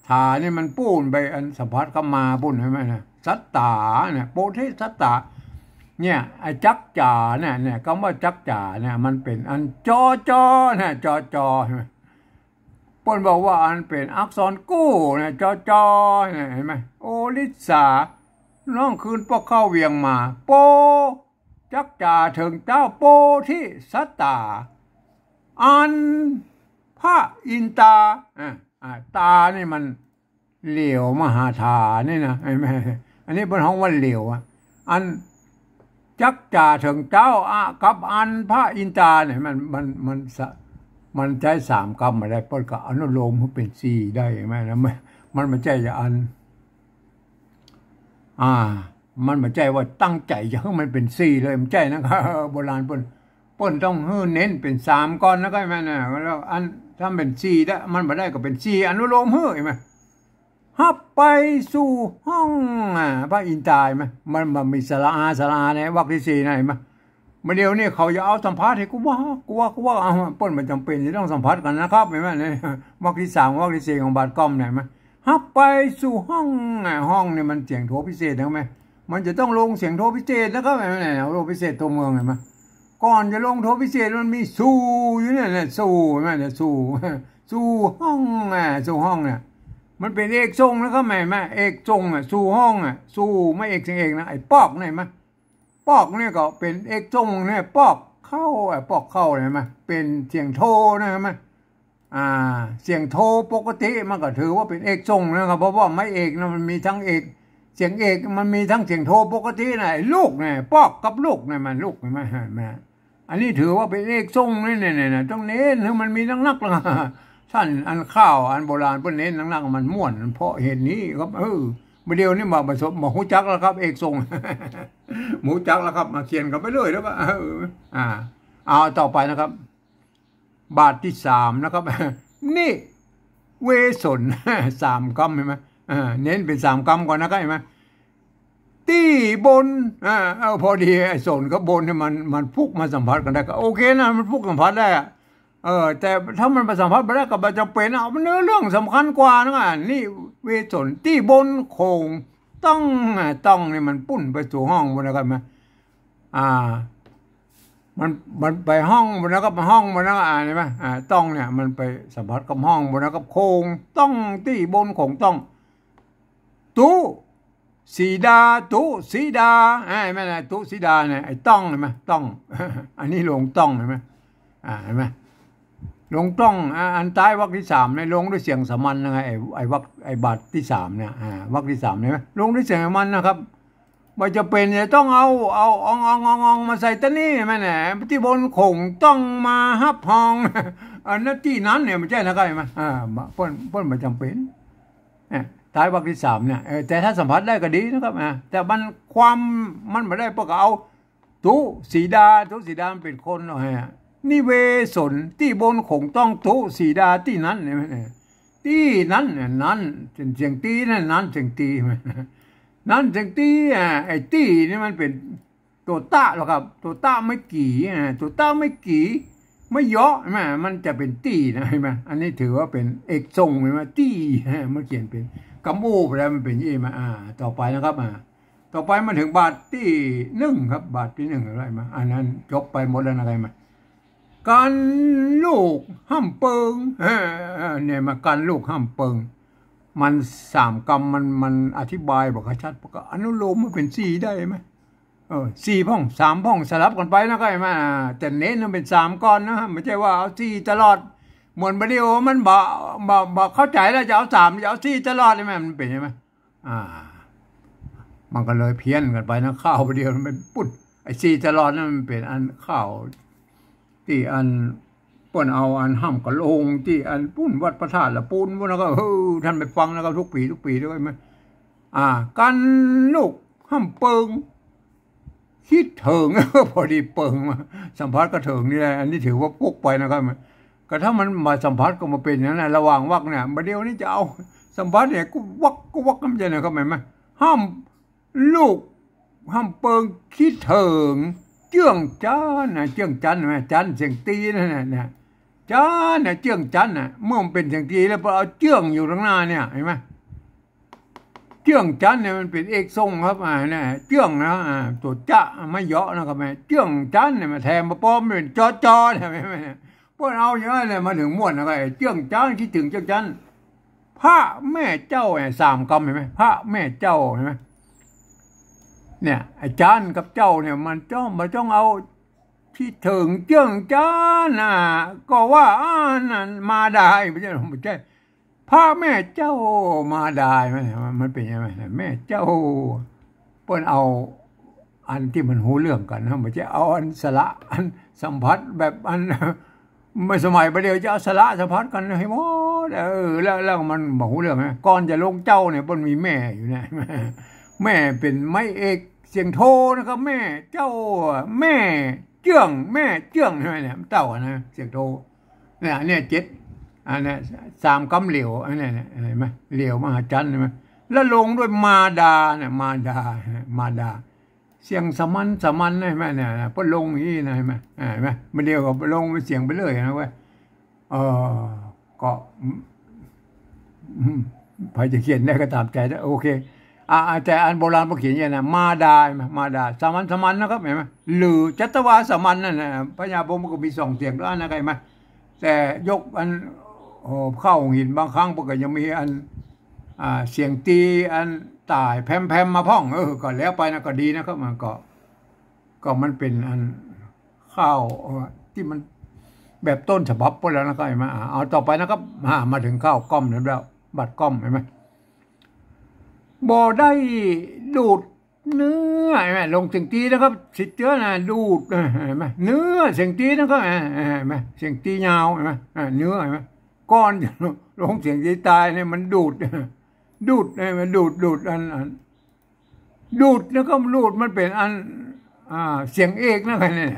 ถานี่มันปู้นไป อันสัมผัสกำมาปู้น เห็นไหมนะ สัตตาเนี่ย โพธิสัตตา เนี่ย ไอ้จักจ๋าเนี่ย เนี่ย กำว่าจักจ๋าเนี่ย มันเป๋นอันจอจอเนี่ย จอจอ เห็นไหม เปิ้นบอกว่าอันเป๋นอักษรกู้เนี่ย จอจอเนี่ย เห็นไหม โอริสา น้องคืนป้อเข้าเวียงมา โป จักจ๋าเถิงเต๊าโพธิสัตตา อันพระอินตา อ่า อ่า ตานี่มันเหลียวมาหาถานี่นะ เห็นไหม อันนี้เปิ้นฮ้องว่าเหลียวอะ อันจักจ๋าเถิงเต๊าอะ กับอันพระอินตาเนี่ย มัน มัน มันสะ มันใจ๊สามกำบ่ได้ เปิ้นก็อนุโลมหื้อเป๋นสี่ได้ เห็นไหมนะ มัน มันบ่ใจ้จะอัน อ่า มันบ่ใจ้ว่าตั้งใจ๋จะหื้อมันเป๋นสี่เลย บ่ใจ้นะครับ โบราณเปิ้น เปิ้นต้องหื้อเน้นเป๋นสามก่อนนะ เข้าใจ๋ไหมนะ แล้วอัน ถ้าเป๋นสี่ได้ มันบ่ได้ก็เป๋นสี่อนุโลมหื้อ เห็นไหม ฮับไปสู่ห้อง อ่า พระอินตา เห็นไหม มัน มันมีสระอา สระอาในวรรคตี้สี่นะ เห็นไหม บ่าเดี่ยวนี้เขาจะเอาสัมผัสหื้อ กูว่า กูว่า กูว่า เอา เปิ้นบ่จ๋ำเป๋นจะต้องสัมผัสกั๋นนะครับ เห็นไหม ในวรรคตี้สาม วรรคตี้สี่ของบาทก้อมเนี่ย เห็นไหม ฮับไปสู่ห้อง อ่ะ ห้องนี่มันเสียงโทพิเศษ เห็นไหม มันจะต้องลงเสียงโทพิเศษนะครับ เห็นไหม โทพิเศษตัวเมือง เห็นไหม ก่อนจะลงโทพิเศษมันมีสู่อยู่เนี่ย เนี่ย สู่ เห็นไหม เนี่ย สู่ สู่ห้อง อ่ะ สู่ห้องเนี่ย มันเป๋นเอกส่งนะครับ เห็นไหม เอกส่งอ่ะ สู่ห้องอ่ะ สู่ ไม้เอกเสียงเอกนะ ไอ้ปอกเนี่ย เห็นไหม ปอกเนี่ยก็เป๋นเอกส่งเนี่ย ปอกเข้า อ่ะ ปอกเข้าเนี่ย เห็นไหม เป๋นเสียงโทนะ เห็นไหม อ่า เสียงโทปกติมันก็ถือว่าเป๋นเอกส่งนะครับ เพราะว่าไม้เอกนะมันมีตึงเอก เสียงเอกมันมีตึงเสียงโทปกตินะ ไอ้ลูกเนี่ย ปอกกับลูกเนี่ย มันลูก เห็นไหม เห็นไหม อันนี้ถือว่าเป๋นเอกส่งนี่ เนี่ย เนี่ย เนี่ย ต้องเน้นหื้อมันมีนักๆ แล้ว ต้านอันข้าวอันโบราณเปิ้นเน้นนักๆ มันม่วน เพราะเหตุนี้ครับ เออ บ่าเดี่ยวนี้มา มาสม มาฮู้จักแล้วครับ เอกส่ง ฮู้จักแล้วครับ มาเขียนกั๋นไปเลยแล้วก็ เออ อ่า เอาต่อไปนะครับ บาทตี้สามนะครับ นิเวสน สามกำ เห็นไหม อ่า เน้นเป๋นสามกำก่อนนะครับ เห็นไหม ตี้บน อ่า เอา พอดีไอ้สนกับบนเนี่ยมัน มันผูกมาสัมผัสกั๋นได้ก็โอเคนะ มันผูกสัมผัสได้อะ เออ แต่ถ้ามันมาสัมผัสบ่ได้ก็บ่จ๋ำเป๋น เอาเนื้อเรื่องสำคัญกว่านะ อ่ะ นิเวสน ตี้บนโขงต้อง อ่ะ ต้องนี่มันปู้นไปสู่ห้องปู้นนะครับ เห็นไหม อ่า มัน มันไปห้องปู้นนะครับ ห้องปู้นนะ อ่า เห็นไหม อ่า ต้องเนี่ย มันไปสัมผัสกับห้องปู้นนะครับ โขงต้อง ตี้บนโขงต้อง ตุ๊สีดา ตุ๊สีดา อ่า เห็นไหมนะ ตุ๊สีดาเนี่ย ไอ้ต้อง เห็นไหม ต้อง อันนี้ลงต้อง เห็นไหม อ่า เห็นไหม ลงต้อง อ่า อันต๊ายวรรคตี้สามเนี่ย ลงด้วยเสียงสามัญนะ ไอ้ ไอ้วรรค ไอ้บาทตี้สามเนี่ย อ่า วรรคตี้สามเนี่ย ลงด้วยเสียงสามัญนะครับ บ่จ๋ำเป๋นจะต้องเอา เอา ออง ออง ออง ออง มาใส่ต๊ะนี้ แม่นแหละ ตี้บนโขงต้องมาฮับฮอง อันนั้นตี้นั้นเนี่ย บ่ใจ้นะครับ เห็นไหม อ่า เปิ้น เปิ้นบ่จ๋ำเป๋น เนี่ย ต๊ายวรรคตี้สามเนี่ย เออ แต่ถ้าสัมผัสได้ก็ดีนะครับ อ่า แต่มันความ มันบ่ได้ เปิ้นก็เอา ตุ๊สีดา ตุ๊สีดามันเป๋นคนเอาให้อะ นิเวสน ตี้บนโขงต้องตุ๊สีดาตี้นั้น เนี่ย ตี้นั้นเนี่ย นั้น เสียงตี้นั่น นั้น เสียงตี้ นั้น เสียงตี้ อ่า ไอ้ตี้นี่มันเป๋นตั๋วตะแล้วครับ ตั๋วตะไม้กี่ อ่า ตั๋วตะไม้กี่ ไม้เยาะ เห็นไหม มันจะเป๋นตี้นะ เห็นไหม อันนี้ถือว่าเป๋นเอกส่ง เห็นไหม ตี้ อ่า มันเขียนเป๋นกำอู้ไปแล้ว มันเป๋นอี้มา อ่า ต่อไปนะครับ อ่า ต่อไปมาเถิงบาทตี้นึ่งครับ บาทตี้นึ่งอะไรมา อันนั้นจบไปหมดแล้วนะ ใครมา กันลูกฮ่ำเปิง เออ เออ เนี่ย มากันลูกฮ่ำเปิง มันสามกำ มัน มันอธิบายบ่ค่อยชัด ก็อนุโลมมันเป๋นสี่ได้ไหม เออ สี่พ่อง สามพ่อง สลับกั๋นไปนะ ใครมา แต่เน้นมันเป๋นสามก่อนนะ บ่ใจ้ว่าเอาสี่ตลอด เหมือนบ่าเดี่ยวมันบ่ บ่ บ่เข้าใจ๋แล้ว จะเอาสาม จะเอาสี่ตลอดเลย มันเป๋นใช่ไหม อ่า มันก็เลยเพี้ยนกั๋นไปนะ ข้าวเดียวมันปุ้น ไอ้สี่ตลอดนั่นมันเป๋นอันข้าว ตี้อันเปิ้นเอาอันฮ่ำกะโลง ตี้อันปุ้นวัดพระธาตุละปูนปู้น แล้วก็ เฮ้อ ต้านไปฟังแล้วก็ทุกปี๋ ทุกปี๋ด้วยไหม อ่า กันลูกห้ามเปิง คิดเถิง พอดีเปิงมาสัมผัสกับเถิงนี่แหละ อันนี้ถือว่าปลุกไปนะครับ ก็ถ้ามันมาสัมผัสก็มาเป๋นอย่างนั้นนะ ระหว่างวรรคเนี่ย บ่าเดี่ยวนี้จะเอาสัมผัสเนี่ย กุ๊กวักกุ๊กวัก เข้าใจ๋นะครับ หันก่อ ห้ามลูก ห้ามเปิง คิดเถิง เจื้องจั๊นนะ เจื้องจั๊น หันก่อ จั๊นเสียงตี๋นั่นน่ะ นะ จั๊นนะ เจื้องจั๊นนะ เมื่อมันเป๋นเสียงตี๋แล้ว พอเอาเจื้องอยู่ตังหน้าเนี่ย หันก่อ เจื้องจั๊นเนี่ยมันเป๋นเอกทรงครับ อ่า นะ เจื้องนะ อ่า ตั๋วจะ ไม่เยาะนะครับ แม่ เจื้องจั๊นเนี่ย มาแถมมาป้อมเป๋นจอจอเนี่ย แม่ แม่ เปิ้นเอาอย่างนั้นแหละ มาเถิงม่วนนะ ก็ไอ้เจื้องจั๊น คิดเถิงเจื้องจั๊น พระแม่เจ้าเนี่ย สามกำ หันก่อ พระแม่เจ้า หันก่อ เนี่ย ไอ้จั๊นกับเจ้าเนี่ย มันจ้อง มันจ้องเอา คิดเถิงเจื้องจั๊นนะ ก็ว่าอันนั้นมาดา บ่ใจ้ บ่ใจ้ พระแม่เจ้ามาดา หันก่อ มันเป๋นยังไง แม่เจ้า เปิ้นเอาอันตี้มันฮู้เรื่องกั๋นนะ บ่ใจ้เอาอันสละ อันสัมผัสแบบอัน เมื่อสมัยบ่าเดี่ยวจะเอาสละสัมผัสกั๋นหื้อหมด เออ แล้ว แล้วมันบ่ฮู้เรื่องนะ ก่อนจะลงเจ้าเนี่ย เปิ้นมีแม่อยู่เนี่ย แม่เป๋นไม้เอกเสียงโทนะครับ แม่เจ้า แม่เจื้อง แม่เจื้อง หันก่อ เนี่ย เต้านะ เสียงโท เนี่ย เนี่ย เจ็ด อันเนี้ย สามกำเหลว อันเนี้ย เนี่ย หันก่อ เหลวมหาจั๊น หันก่อ แล้วลงด้วยมาดาเนี่ย มาดา มาดา เสียงสามัญ สามัญ หันก่อ เนี่ย เนี่ย เปิ้นลงอย่างนี้นะ หันก่อ หันก่อ บ่าเดี่ยวก็ลงเป๋นเสียงไปเลยนะเว้ย เออ ก็ อืม อืม ใผจะเขียนได้ก็ต๋ามใจ๋นะ โอเค อ่า แต่อันโบราณเปิ้นเขียนอย่างนี้นะ มาดา หันก่อ มาดา สามัญ สามัญนะครับ หันก่อ หรือจัตวาสามัญนั่นนะ พญาพรหมก็มีสองเสียงแล้วนะ หันก่อ แต่ยกอัน โอ้ เข้าหงส์หินบางครั้งเปิ้นก็ยังมีอัน อ่า เสียงตี๋อันต่ายแพมๆ มาพ่อง เออ ก็แล้วไปนะ ก็ดีนะครับ มันก็ ก็มันเป๋นอันข้าว เอ่อ ตี้มันแบบต้นฉบับไปแล้วนะครับ หันก่อ อ่า เอาต่อไปนะครับ อ่า มาเถิงข้าวก้อมแล้ว บัดก้อม หันก่อ บ่ได้ดูดเนื้อ หันก่อ ลงเสียงตี๋นะครับ สิทธิ์เจื้อนะ ดูด เออ หันก่อ เนื้อ เสียงตี๋นะครับ เออ หันก่อ เสียงตี๋ยาว หันก่อ เออ เนื้อ หันก่อ ก่อนจะลงเสียงตี๋ตายเนี่ยมันดูด ดูด หันก่อ ดูด ดูด อัน อัน ดูดนะครับ ดูดมันเป๋นอัน อ่า เสียงเอกนะครับ เนี่ย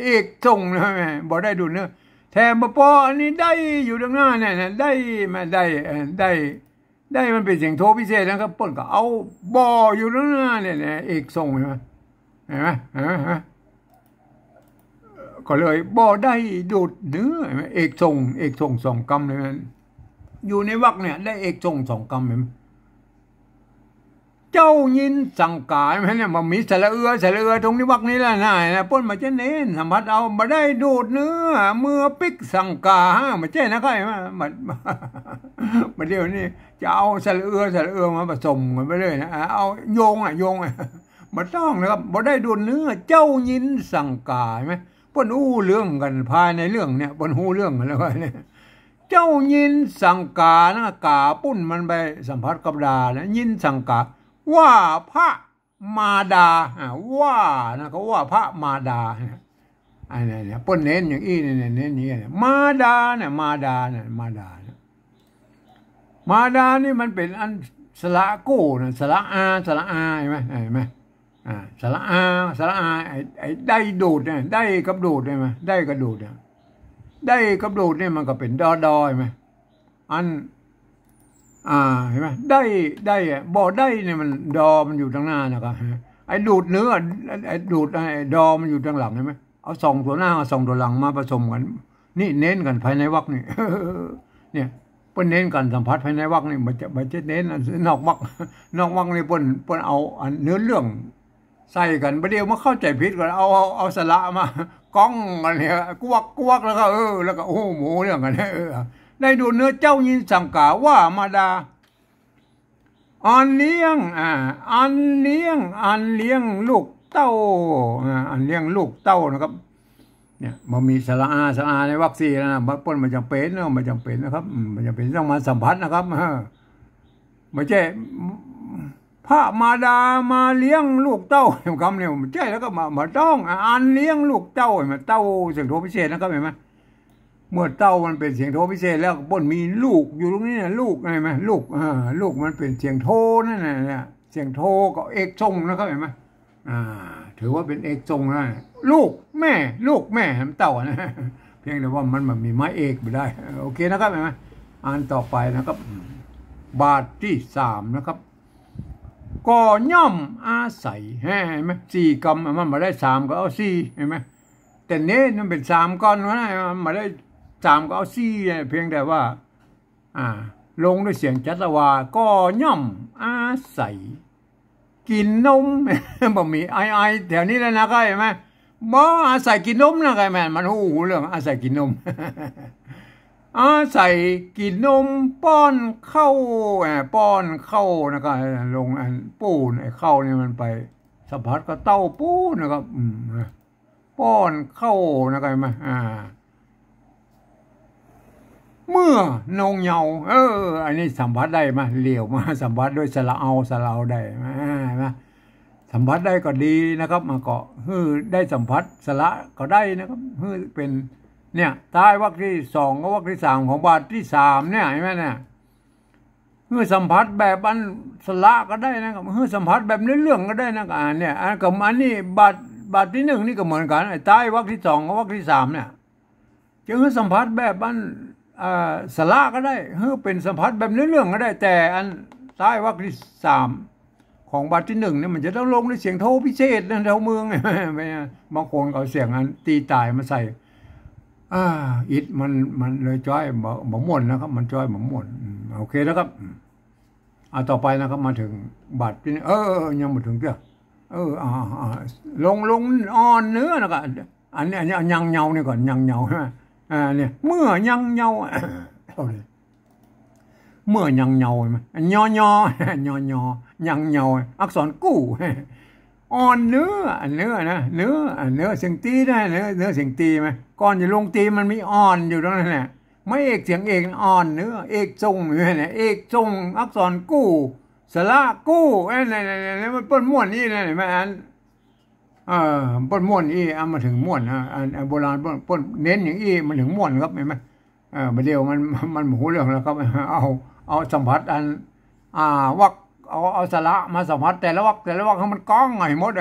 เอกทรงนะ แม่ บ่ได้ดูดเนื้อ แถมบ่ปออันนี้ได้อยู่ตังหน้าเนี่ยนะ ได้มา ได้ เอ่อ ได้ ได้มันเป๋นเสียงโทพิเศษนะครับ เปิ้นก็เอาบ่อยู่ตังหน้าเนี่ยนะ เอกทรง หันก่อ หันก่อ หันก่อ หันก่อ ก็เลยบ่ได้ดูดเนื้อ หันก่อ เอกทรง เอกทรงสองกำเลยนะ อยู่ในวรรคเนี่ย ได้เอกทรงสองกำ หันก่อ เจ้ายินสังก๋า หันก่อ เนี่ย มันมีสระเอือ สระเอือตรงนี้วรรคนี้แหละนะ นะ เปิ้นบ่ใจ้เน้น สัมผัสเอา บ่ได้ดูดเนื้อ เมื่อปิ๊กสังก๋า บ่ใจ้นะครับ หันก่อ บ่า บ่าเดี่ยวนี้จะเอาสระเอือ สระเอือมาผสมกั๋นไปเลยนะ เอาโยงอะ โยงอะ บ่ต้องนะครับ บ่ได้ดูดเนื้อ เจ้ายินสังก๋า หันก่อ เปิ้นอู้เรื่องกั๋น ภายในเรื่องเนี่ย เปิ้นอู้เรื่องกั๋นแล้วเนี่ย เจ้ายินสังก๋านะ ก๋าปุ้นมันไปสัมผัสกับดานะ ยินสังก๋า ว่าพระมาดา อ่า ว่านะ ก็ว่าพระมาดานะ อันนี้เนี่ย เปิ้นเน้นอย่างอี้เนี่ย เน้นอย่างอี้เนี่ย มาดาเนี่ย มาดาเนี่ย มาดาเนี่ย มาดานี่มันเป๋นอันสระกู้นะ สระอา สระอา หันก่อ หันก่อ อ่า สระอา สระอา ไอ้ ไอ้ได้ดูดเนี่ย ได้กับดูด หันก่อ ได้กับดูดเนี่ย ได้กับดูดเนี่ยมันก็เป๋นดอดอ หันก่อ อัน อ่า หันก่อ ได้ ได้อะ บ่ได้เนี่ยมันดอมันอยู่ตังหน้านะครับ ไอ้ดูดเนื้อ ไอ้ ไอ้ดูด ไอ้ดอมันอยู่ตังหลัง หันก่อ เอาสองตั๋วหน้า เอาสองตั๋วหลังมาผสมกั๋น นี่เน้นกั๋นภายในวรรคนี่ เนี่ย เปิ้นเน้นกั๋นสัมผัสภายในวรรคนี่ บ่ใจ้ บ่ใจ้เน้นนอกวรรค นอกวรรคนี่เปิ้น เปิ้นเอาอันเนื้อเรื่องใส่กั๋น บ่าเดี่ยวมาเข้าใจ๋ผิดกั๋น เอา เอา เอาสระมาก้องกั๋นเนี่ย กวักกวัก แล้วก็ เออ แล้วก็ โอ้โห โหมเรื่องกั๋น เออ ได้ดูดเนื้อ เจ้ายินสังก๋าว่ามาดา อันเลี้ยง อ่า อันเลี้ยง อันเลี้ยงลูกเต้า อ่า อันเลี้ยงลูกเต้านะครับ เนี่ย บ่มีสระอา สระอาในวรรคสี่แล้วนะ บ่ เปิ้นบ่จ๋ำเป๋นเนาะ บ่จ๋ำเป๋นนะครับ อืม บ่จ๋ำเป๋นต้องมาสัมผัสนะครับ เออ บ่ใจ้ พระมาดามาเลี้ยงลูกเต้า กำเนี่ย บ่ใจ้แล้วก็มา บ่ต้อง อ่า อันเลี้ยงลูกเต้า หันก่อ เต้าเสียงโทพิเศษนะครับ หันก่อ เมื่อเต้ามันเป๋นเสียงโทพิเศษแล้ว เปิ้นมีลูกอยู่ตรงนี้นะ ลูก หันก่อ ลูก อ่า ลูกมันเป๋นเสียงโทนั่นน่ะ เนี่ย เสียงโทก็เอกทรงนะครับ หันก่อ อ่า ถือว่าเป๋นเอกทรงนะ ลูกแม่ ลูกแม่ หันก่อ เต้านะ เพียงแต่ว่ามัน มันบ่มีไม้เอกบ่ได้ โอเคนะครับ หันก่อ อันต่อไปนะครับ บาทตี้สามนะครับ ก็ย่อมอาศัย หันก่อ สี่กำ มันบ่ได้สามก็เอาสี่ หันก่อ แต่เน้นมันเป๋นสามก่อนวะนะ มันบ่ได้สามก็เอาสี่ เพียงแต่ว่า อ่า ลงด้วยเสียงจัตวา ก็ย่อมอาศัย กิ๋นนม บ่มีไอไอแถวนี้แล้วนะ เข้าใจ๋ไหม บ่อาศัยกิ๋นนมนะ เข้าใจ๋ไหม มันฮู้ ฮู้เรื่อง อาศัยกิ๋นนม อาศัยกิ๋นนมป้อนข้าว อ่า ป้อนข้าวนะ ก็ลงอันปูน ไอ้ข้าวนี่มันไปสัมผัสกับเต้าปูนนะครับ อืม ป้อนข้าวนะ เข้าใจ๋ไหม อ่า เมื่อนงเยาว์ เออ อันนี้สัมผัสได้มา เหลียวมาสัมผัสด้วยสระเอา สระเอาได้มา มา สัมผัสได้ก็ดีนะครับ มาก็หื้อได้สัมผัสสระก็ได้นะครับ หื้อเป๋น เนี่ย ใต้วรรคตี้สองกับวรรคตี้สามของบาทตี้สามเนี่ย หันก่อ เนี่ย หื้อสัมผัสแบบอันสระก็ได้นะครับ หื้อสัมผัสแบบเนื้อเรื่องก็ได้นะครับ อ่า เนี่ย อันก็ อันนี้บาท บาทตี้หนึ่งนี่ก็เหมือนกั๋น ไอ้ใต้วรรคตี้สองกับวรรคตี้สามเนี่ย จะหื้อสัมผัสแบบอัน อ่า สระก็ได้ หื้อเป๋นสัมผัสแบบเนื้อเรื่องก็ได้ แต่อันใต้วรรคตี้สามของบาทตี้หนึ่งเนี่ย มันจะต้องลงด้วยเสียงโทพิเศษนะ แถวเมือง บางคนก็เอาเสียงอันตี้ต๋ายมาใส่ อ่า อิดมัน มันเลยจ้อย บ่ บ่ม่วนนะครับ มันจ้อยบ่ม่วน อืม โอเคนะครับ อืม อ่า ต่อไปนะครับ มาเถิงบาทตี้ เออ ยังบ่เถิงเตื้อ เออ อ่า อ่า ลง ลงอ่อนเนื้อนะครับ อันนี้ อันนี้ เอายังเยาว์นี่ก่อน ยังเยาว์ ใช่ไหม อ่า เนี่ย เมื่อยังเยาว์ เอาเลย เมื่อยังเยาว์ ใช่ไหม ยอ ยอ ยอ ยอ ยังเยาว์ อักษรกู้ อ่อนเนื้อ เนื้อนะ เนื้อ เนื้อเสียงตีนะ เนื้อ เนื้อเสียงตีไหม ก่อนจะลงตีมันมีอ่อนอยู่ตรงนั้นแหละ ไม้เอกเสียงเอกอ่อนเนื้อ เอกทรงอยู่นั่นแหละ เอกทรง อักษรกู้ สระกู้ เอ้ย เนี่ย เนี่ย เนี่ย มันเปิ้นม่วนอี้นะ หันก่อ ไหม อัน เออ เปิ้นม่วนอี้ เอามาเถิงม่วนนะ อัน อันโบราณเปิ้น เปิ้นเน้นอย่างอี้ มันเถิงม่วนครับ หันก่อ ไหม เออ บ่าเดี่ยวมัน มันบ่ฮู้เรื่องแล้วครับ เอา เอาสัมผัสอัน อ่า วรรค เอา เอาสระมาสัมผัสแต่ละวรรค แต่ละวรรคหื้อมันก้องหื้อหมด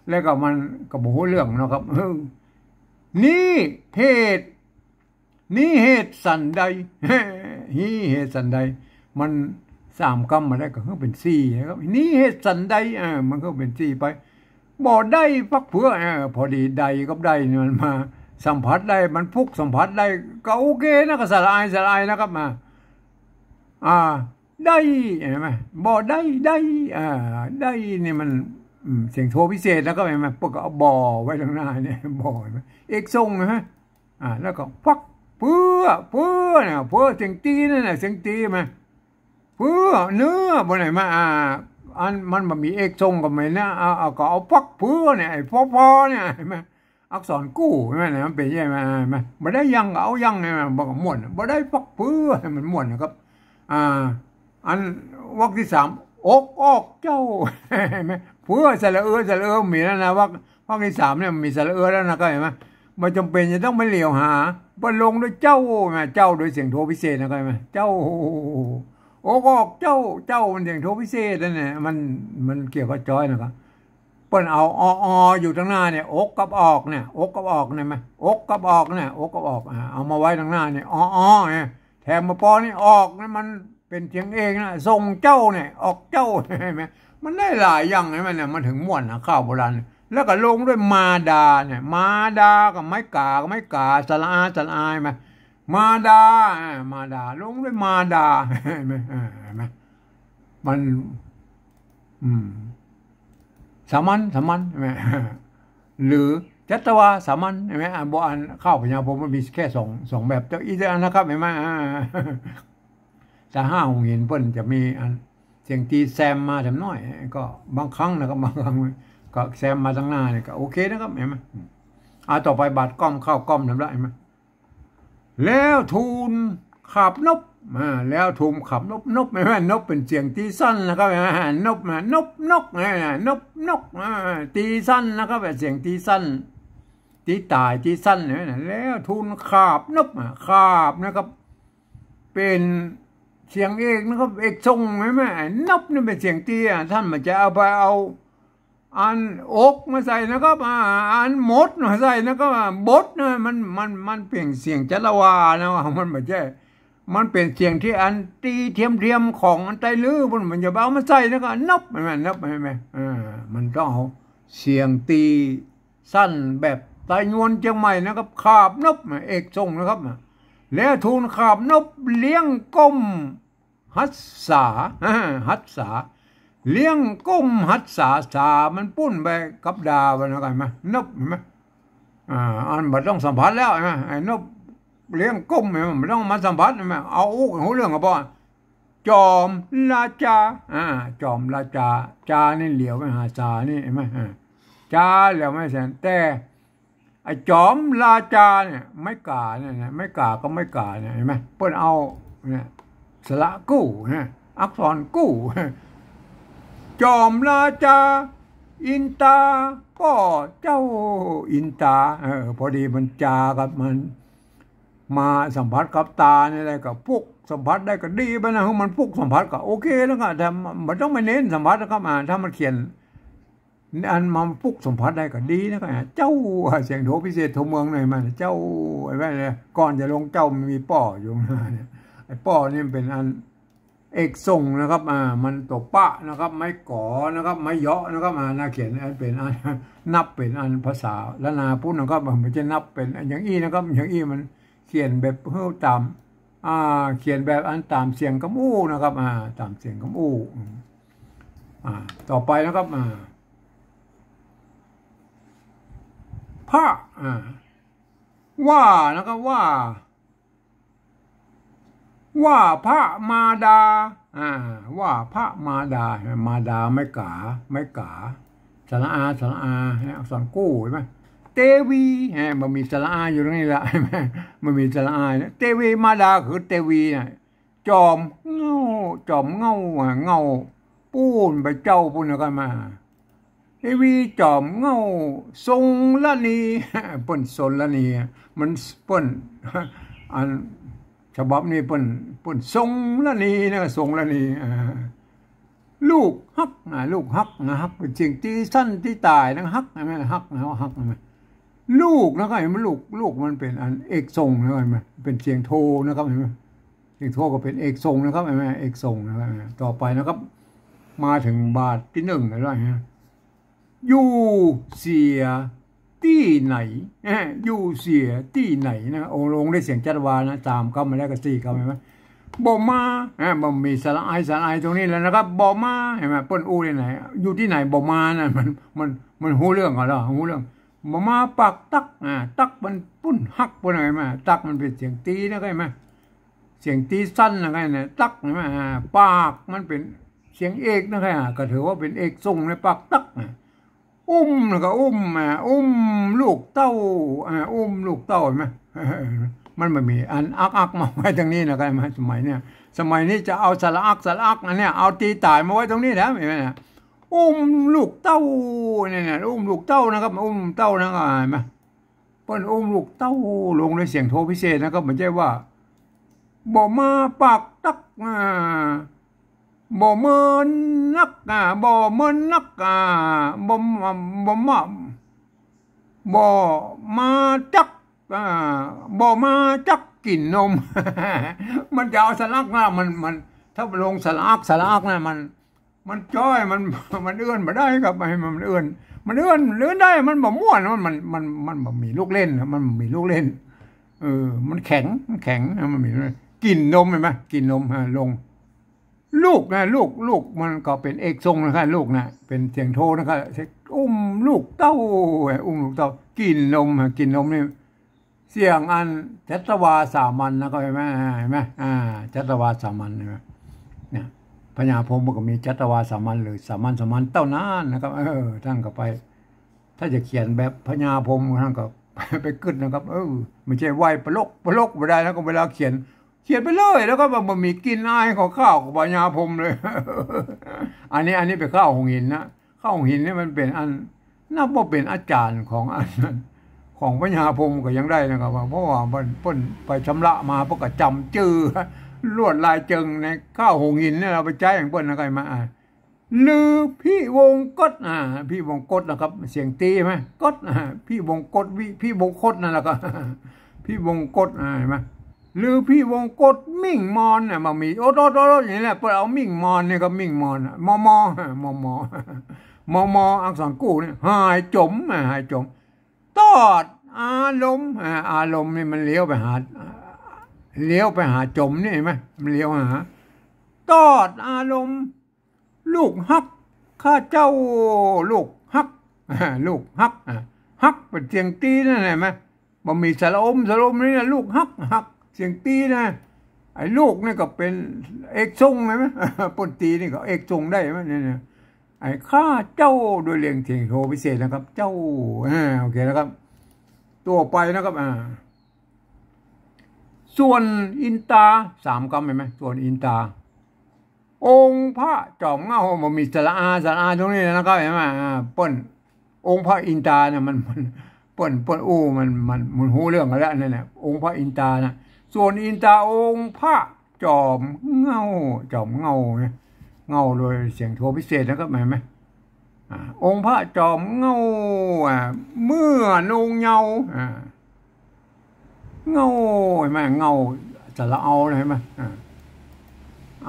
แล้วก็มันก็บ่ฮู้เรื่องเนาะครับ เออ นี้เหตุ นี้เหตุสันใด นี้เหตุสันใด มันสามกำบ่ได้ก็หื้อเป๋นสี่นะครับ นี้เหตุสันใด เออ มันก็เป๋นสี่ไป บ่ได้ฟักเฟือ เออ พอดีได้กับได้นี่มันมาสัมผัสได้ มันพุกสัมผัสได้ ก็โอเคนะ ก็สระอาย สระอายนะครับ มา อ่า ได้ หันก่อ ไหม บ่ได้ ได้ อ่า ได้นี่มัน อืม เสียงโทพิเศษนะครับ หันก่อ ไหม เปิ้นก็เอาบ่อไว้ตรงหน้าเนี่ย บ่อ หันก่อ ไหม เอกทรงนะฮะ อ่า แล้วก็ฟักเฟือ เฟือเนี่ย เฟือเสียงตีนั่นน่ะ เสียงตีมา เฟือ เนื้อ บ่ไหนมา อ่า อันมันบ่มีเอกทรงก็ไม่นะ เอา เอา ก็เอาฟักเฟือเนี่ย ไอ้ฟอฟอเนี่ย หันก่อ ไหม อักษรกู้ หันก่อ ไหม มันเป๋นใหญ่ไหม หันก่อ ไหม บ่ได้ยังก็เอายังเนี่ย มันก็ม่วน บ่ได้ฟักเฟือ มันม่วนนะครับ อ่า อันวรรคตี้สาม อกออกเจ้า หันก่อ ไหม เฟือ สระเอือ สระเอือ มีแล้วนะ วรรค วรรคตี้สามเนี่ยมีสระเอือแล้วนะ เข้าใจ๋ไหม บ่จ๋ำเป๋นจะต้องไปเหลียวหา เปิ้นลงด้วยเจ้า นะ เจ้าด้วยเสียงโทพิเศษนะ เข้าใจ๋ไหม เจ้า อกออกเจ้า เจ้ามันเสียงโทพิเศษนั่นแหละ มัน มันเกี่ยวกับจ้อยนะครับ เปิ้นเอา อ อ อยู่ตรงหน้าเนี่ย อกกับออกเนี่ย อกกับออกเนี่ย ไหม อกกับออกเนี่ย อกกับออก อ่า เอามาไว้ตรงหน้าเนี่ย อ อ เนี่ย แถมมาปอนี่ ออกเนี่ย มันเป๋นเสียงเอกนะ ส่งเจ้าเนี่ย ออกเจ้า หันก่อ ไหม มันได้หลายอย่าง หันก่อ ไหม เนี่ย มันเถิงม่วนนะ คาวโบราณ แล้วก็ลงด้วยมาดาเนี่ย มาดากับไม้ก๋า กับไม้ก๋า สระอา สระอา ไหม มาดา อ่า มาดา ลงด้วยมาดา หันก่อ ไหม อ่า หันก่อ ไหม มัน อืม สามัญ สามัญ หันก่อ ไหม หรือจัตวาสามัญ หันก่อ ไหม อ่า บ่ อันคาวพญาพรหมมันมีแค่สอง สองแบบ เจ้าอี้เจ้าอันนะครับ หันก่อ ไหม อ่า แต่ห้าหงส์หินเปิ้นจะมีอันเสียงตีแซมมาแถมหน้อย ก็บางครั้งนะครับ บางครั้งก็แซมมาตรงหน้าเนี่ย ก็โอเคนะครับ หันก่อ ไหม อืม อ่า ต่อไปบาทก้อม ข้าวก้อม เรียบร้อย หันก่อ ไหม แล้วทูลขาบนบ อ่า แล้วทูลขาบนบ นบ หันก่อ ไหม นบเป๋นเสียงตีสั้นนะครับ หันก่อ นบนะ นบ นก หันก่อ นบ นก อ่า ตีสั้นนะครับ เสียงตีสั้น ตีต๋าย ตีสั้น หันก่อ ไหม แล้วทูลขาบนบ อ่า ขาบนะครับ เป๋น เสียงเอกนะครับ เอกส่งใช่ไหม ไอ้นบนี่เป๋นเสียงตี้ อ่า ต้านบ่ใจ้เอาไปเอา อันอกมาใส่นะครับ อ่า อันหมดมาใส่นะครับ อ่า บดนะ มัน มัน มันเป๋นเสียงจัตวานะ ว่ามันบ่ใจ้ มันเป๋นเสียงตี้อันตี้เทียมๆ ของอันใต้ลือ มัน มันจะเอามาใส่นะครับ นบ เห็นไหม นบ เห็นไหม อ่า มันต้องเอาเสียงตี้สั้นแบบใต้ยวนเจียงใหม่นะครับ ขาบนบ เอกส่งนะครับ แล้วทูลขาบนบเลี้ยงก้ม หัสสา อ่า หัสสา เลี้ยงก้มหัสสา สามันปุ้นไปกับดาไปนะ เห็นไหม นบ เห็นไหม อ่า อันบ่ต้องสัมผัสแล้ว เห็นไหม ไอ้นบเลี้ยงก้ม เห็นไหม บ่ต้องมาสัมผัส เห็นไหม เอาอู้กันฮู้เรื่องก็ปอ จอมราจา อ่า จอมราจา จานี่เหลียวไปหาสานี่ เห็นไหม อ่า จาเหลียวไปแสน แต่ ไอ้จอมราจาเนี่ย ไม้ก๋าเนี่ยนะ ไม้ก๋ากับไม้ก๋าเนี่ย เห็นไหม เปิ้นเอาเนี่ย สระกู้นะ อักษรกู้ จอมราจา อินตา ป้อเจ้าอินตา เออ พอดีมันจากับมัน มาสัมผัสกับตานี่แหละ ก็ปุ๊กสัมผัสได้ก็ดีไปนะ มันปุ๊กสัมผัสก็โอเคแล้วก็ แต่มันต้องไปเน้นสัมผัสนะครับ อ่า ถ้ามันเขียน อันมาปุ๊กสัมผัสได้ก็ดีนะ ก็เจ้า เสียงโทพิเศษโทเมืองหน่อยมัน เจ้า ไอ้แว่นเนี่ย ก่อนจะลงเจ้ามันมีป้ออยู่ข้างหน้าเนี่ย ไอ้ป้อนี่มันเป๋นอันเอกส่งนะครับ อ่า มันตั๋วปะนะครับ ไม้ก๋อนะครับ ไม้เหยาะนะครับ อ่า หน้าเขียนอันเป๋นอัน นับเป๋นอันภาษาล้านนาพูดนะครับ มันจะนับเป๋นอันอย่างอี้นะครับ อย่างอี้มันเขียนแบบเฮ้อต๋าม อ่า เขียนแบบอันต๋ามเสียงกำอู้นะครับ อ่า ต๋ามเสียงกำอู้ อืม อ่า ต่อไปนะครับ อ่า พระ อ่า ว่านะครับ ว่า ว่าพระมาดา อ่า ว่าพระมาดา มาดา ไม้ก๋า ไม้ก๋า สระอา สระอา อักษรกู้ เห็นไหม เตวี ฮะ บ่มีสระอาอยู่ตรงนี้ละ เห็นไหม บ่มีสระอาเนี่ย เตวีมาดาคือเตวีน่ะ จอมเหง้า จอมเหง้า อ่ะ เหง้าปู๊นไปเจ้าปู๊นก็มา เตวีจอมเหง้า ทรงละนี เปิ้นทรงละนี มันเปิ้น อันฉบับนี้เปิ้น เปิ้นทรงละนีนะ ทรงละนี อ่า ลูกฮักนะ ลูกฮักนะ ฮักเป๋นเสียงตี้สั้นตี้ต๋ายนะ ฮักนะ ฮักนะ ฮักนะ ลูกนะ ก็เห็นมันลูก ลูกมันเป๋นอันเอกส่งนะ เห็นไหม เป๋นเสียงโทนะครับ เห็นไหม เสียงโทก็เป๋นเอกส่งนะครับ เห็นไหม เอกส่งนะครับ ต่อไปนะครับ มาเถิงบาทตี้นึ่งแล้วนะ อยู่เสียตี้ไหน เอ้อ อยู่เสียตี้ไหนนะ โอ้ ลงด้วยเสียงจัตวานะ สามกำมาแล้วก็สี่กำ เห็นไหม บ่มา อ่า บ่มีสระอา สระอาตรงนี้แล้วนะครับ บ่มา เห็นไหม เปิ้นอู้ตี้ไหน อยู่ตี้ไหน บ่มานะ มัน มัน มันฮู้เรื่องก่อนแล้ว ฮู้เรื่อง บ่มาปากตัก อ่า ตักมันปุ้นฮักปุ้น เห็นไหม ตักมันเป๋นเสียงตี้นะ เห็นไหม เสียงตี้สั้นนะ เห็นไหม ตัก เห็นไหม อ่า ปากมันเป๋นเสียงเอกนะ อ่า ก็ถือว่าเป๋นเอกส่งในปากตักนะ อุ้มนะ ก็อุ้ม อ่า อุ้มลูกเต้า อ่า อุ้มลูกเต้า เห็นไหม มันบ่มีอันอักอักมาไว้ตรงนี้นะ เห็นไหม สมัยเนี่ย สมัยนี้จะเอาสระอัก สระอักอันเนี้ย เอาตี้ต๋ายมาไว้ตรงนี้นะ เห็นไหมนะ อุ้มลูกเต้า เนี่ยนะ อุ้มลูกเต้านะครับ อุ้มเต้านะ เห็นไหม เปิ้นอุ้มลูกเต้า ลงด้วยเสียงโทพิเศษนะครับ บ่ใจ้ว่า บ่มาปากตัก อ่า บ่เมินนัก อ่า บ่เมินนัก อ่า บ่ บ่มา บ่มาจัก อ่า บ่มาจักกิ๋นนม มันจะเอาสระอักนะ มัน มัน ถ้าลงสระอัก สระอักนะ มัน มันจ้อย มัน มันเอื้อนบ่ได้ครับ ให้มันเอื้อน มันเอื้อน มันเอื้อนได้ มันบ่ม่วน มัน มัน มัน มันบ่มีลูกเล่นนะ มันบ่มีลูกเล่น เออ มันแข็ง มันแข็ง มันบ่มีลูกเล่น กิ๋นนม เห็นไหม กิ๋นนม ฮะ ลง ลูกนะ ลูก ลูกมันก็เป๋นเอกส่งนะครับ ลูกนะ เป๋นเสียงโทนะครับ อุ้มลูกเต้า อุ้มลูกเต้า กิ๋นนม ฮะ กิ๋นนมนี่ เสียงอันจัตวาสามัญนะ ก็เห็นไหม เห็นไหม อ่า จัตวาสามัญ เห็นไหม เนี่ย พญาพรหมก็มีจัตวาสามัญ หรือสามัญ สามัญเต้านั้นนะครับ เออ ต้านก็ไป ถ้าจะเขียนแบบพญาพรหม ต้านก็ไปกึ๊ดนะครับ เออ บ่ใจ้ไหว้ปลก ปลกบ่ได้ แล้วก็เวลาเขียน เขียนไปเลย แล้วก็บ่ บ่มีกลิ่นอายของข้าวของพญาพรหมเลย อันนี้ อันนี้เป๋นข้าวหงส์หินนะ ข้าวหงส์หินนี่มันเป๋นอัน นับว่าเป๋นอาจ๋ารย์ของอันนั้น ของพญาพรหมก็ยังได้นะครับ ว่า เพราะว่าเปิ้น เปิ้นไปชำระมา เปิ้นก็จ๋ำจื้อ ลวดลายเจิงในข้าวหุงหินเนี่ย เอาไปใจ๊ของเปิ้นนะ ใค่มา อ่า ฤๅพิวงศ์กต อ่า พิวงศ์กตนะครับ เสียงตี๋ไหม กต อ่า พิวงศ์กต วิ พิวงศ์กตนั่นแหละครับ พิวงศ์กต อ่า หันก่อ ฤๅพิวงศ์กตมิ่งมอน อ่ะ บ่มี โอ๊ด โอ๊ด โอ๊ด อย่างนี้แหละ เปิ้นเอามิ่งมอนเนี่ยครับ มิ่งมอน อ่ะ มอ มอ มอ มอ มอ มอ อักษรกู้เนี่ย หายจ๋ม อ่ะ หายจ๋ม ตอดอารมณ์ อ่า อารมณ์นี่มันเลี้ยวไปหา เลี้ยวไปหาจ๋มนี่ หันก่อ มันเลี้ยวหา ตอดอารมณ์ ลูกฮัก ข้าเจ้า ลูกฮัก ลูกฮัก อ่ะ ฮักเป๋นเสียงตี๋นั่น หันก่อ บ่มีสระอม สระอมนี่นะ ลูกฮัก ฮัก เสียงตี๋นะ ไอ้ลูกนี่ก็เป๋นเอกทรง หันก่อ เปิ้นตี๋นี่ก็เอกทรงได้ หันก่อ เนี่ย เนี่ย ไอ้ข้าเจ้า ด้วยเรียงเสียงโทพิเศษนะครับ เจ้า อ่า โอเคนะครับ ต่อไปนะครับ อ่า ส่วนอินตา สามกำ หันก่อ ส่วนอินตา องค์พระจ๋อมเหง้า บ่มีสระอา สระอาตรงนี้นะครับ หันก่อ อ่า เปิ้น องค์พระอินตาเนี่ย มัน มัน เปิ้น เปิ้นอู้ มัน มัน มันฮู้เรื่องกั๋นแล้ว นั่นแหละ องค์พระอินตานะ ส่วนอินตา องค์พระจ๋อมเหง้า จ๋อมเหง้าเนี่ย เหง้าโดยเสียงโทพิเศษนะครับ หันก่อ อ่า องค์พระจ๋อมเหง้า อ่า เมื่อโนงเยาว์ อ่า เหง้า หันก่อ เหง้า สระเอานะ หันก่อ อ่า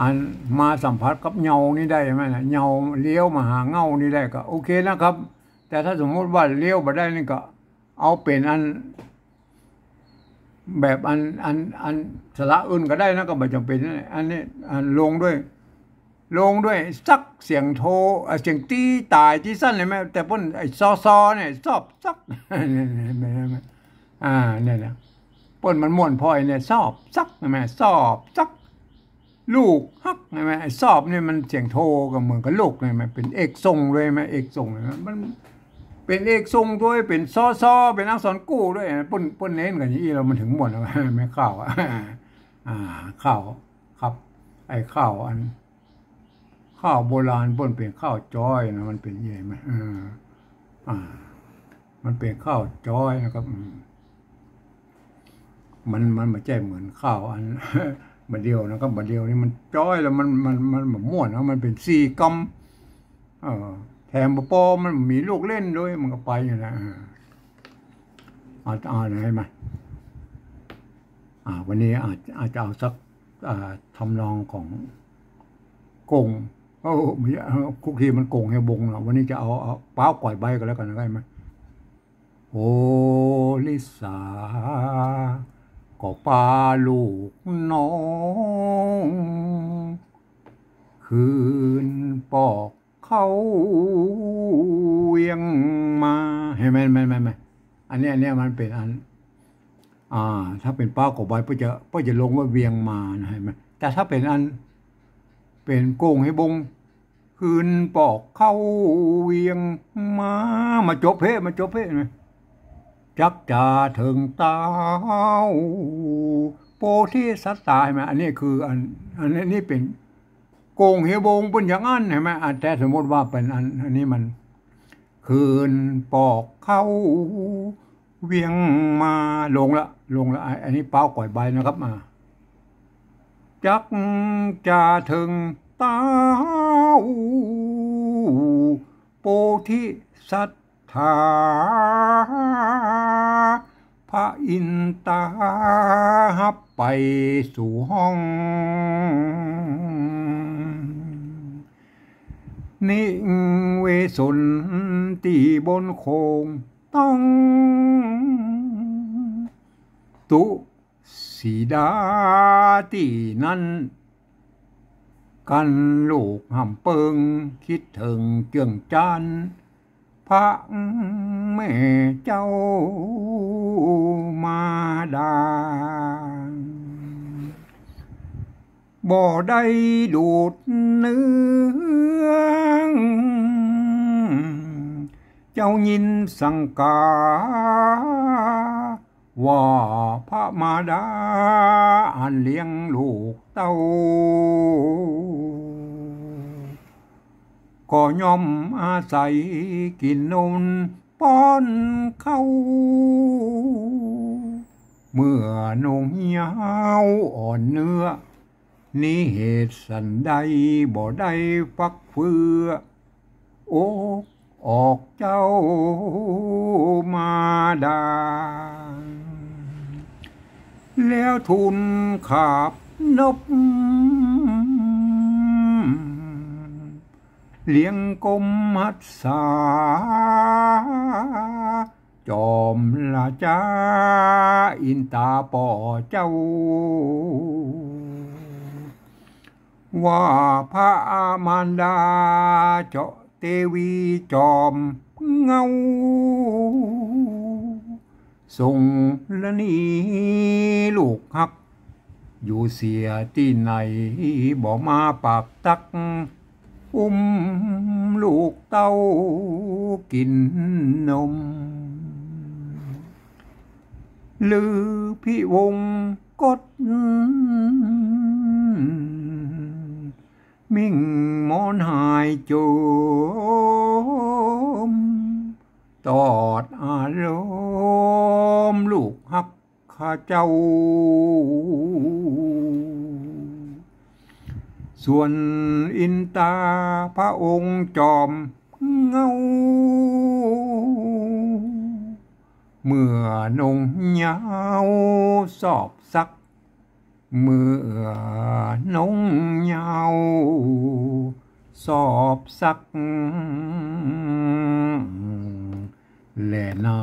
อันมาสัมผัสกับเยาว์นี่ได้ หันก่อ เยาว์เลี้ยวมาหาเหง้านี่ได้ก็โอเคนะครับ แต่ถ้าสมมุติว่าเลี้ยวบ่ได้นี่ก็เอาเป๋นอัน แบบอัน อัน อันสระอื่นก็ได้นะ ก็บ่จ๋ำเป๋น อันนี้ อันลงด้วย ลงด้วยสัก เสียงโท เอ่อ เสียงตี๋ต๋ายตี้สั้น หันก่อ แต่เปิ้นไอ้ซอซอเนี่ย ซอบสัก หันก่อ อ่า เนี่ยนะ เปิ้นมันม่วนพลอยเนี่ย ซอบสัก หันก่อ ซอบสัก ลูกฮัก หันก่อ ไอ้ซอบนี่มันเสียงโทก็เหมือนกับลูก หันก่อ เป๋นเอกทรงด้วย หันก่อ เอกทรง หันก่อ มันเป๋นเอกทรงด้วย เป๋นซอซอ เป๋นอักษรกู้ด้วย เปิ้น เปิ้นเน้นกั๋นอย่างอี้แล้วมันถึงม่วน หันก่อ แม่ข้าวอะ อ่า ข้าว ครับ ไอ้ข้าวอัน ข้าวโบราณเปิ้นเป๋นข้าวจ๊อยนะ มันเป๋นยังไงไหม เออ อ่า มันเป๋นข้าวจ๊อยนะครับ อืม มัน มันบ่ใจ้เหมือนข้าวอัน บ่าเดี่ยวนะครับ บ่าเดี่ยวนี่มันจ๊อยแล้วมัน มัน มันบ่ม่วนนะ มันเป๋นสี่กำ เออ แถมบ่ปอ มันมีลูกเล่นด้วย มันก็ไปอย่างนั้น เออ เอา เอาไหนมา อ่า วันนี้อาจ อาจจะเอาสัก อ่า ทำนองของโก่ง โอ้ บ่ใจ้ เออ กู้ทีมันโก่งเฮบงเนาะ วันนี้จะเอา เอาป๊าวก๋อยใบก็แล้วกั๋นนะ ได้ไหม โอริสา ก็ปาลูกน้อง คืนปอกเข้าเวียงมา หันก่อ หันก่อ หันก่อ อันนี้ อันนี้มันเป๋นอัน อ่า ถ้าเป๋นป๊าวก๋อยใบเปิ้นจะ เปิ้นจะลงว่าเวียงมานะ หันก่อ แต่ถ้าเป๋นอัน เป๋นโก่งเฮบง คืนปอกเข้าเวียงมา มาจบเพลง มาจบเพลงนะ จักจะเถิงเต้า โพธิสัตตา หันก่อ อันนี้คืออัน อันนี้เป๋นโก่งเฮบงเปิ้นอย่างอั้น หันก่อ อ่ะ แต่สมมุติว่าเป๋นอัน อันนี้มัน คืนปอกเข้าเวียงมา ลงละ ลงละ อ่ะ อันนี้ป๊าวก๋อยใบนะครับ อ่า จักจะเถิงเต้า โพธิสัตตา พระอินตาฮับไปสู่ห้อง นิเวศนตี้บนโค้งต้อง ตุ สีดาตี้นั้น กั๋นลูกหำเปิง กึ๊ดเถิงเจื้องจั๊น พระแม่เจ้ามารดา บ่ได้ดูดเนือง เจ้ายินสังกา ว่าพระมารดาอันเลี้ยงลูกเต้า ก็ย่อมอาศัยกิ๋นนมป้อนข้าว เมื่อโนงเยาว์อ่อนเนื้อ นี้เหตุสันใดบ่ได้ฟักเฟือ อกออกเจ้ามาดา แล้วทูลขาบนบ เลียงกรมหัตถา จอมราชาอินตาป้อเจ้า ว่าพระมารดาเจ้าเตวีจอมเหง้า ทรงละหนีลูกฮัก อยู่เสียตี้ไหน บ่มาปากตัก อุ้มลูกเต้ากิ๋นนม ฤๅพิวงศ์กฤต มิ่งมอนหายโจม ตอดอารมณ์ลูกฮักข้าเจ้า ส่วนอินตาพระองค์จอมเหง้า เมื่อนงเยาว์สอบสัก เมื่อนงเยาว์สอบสัก แลนา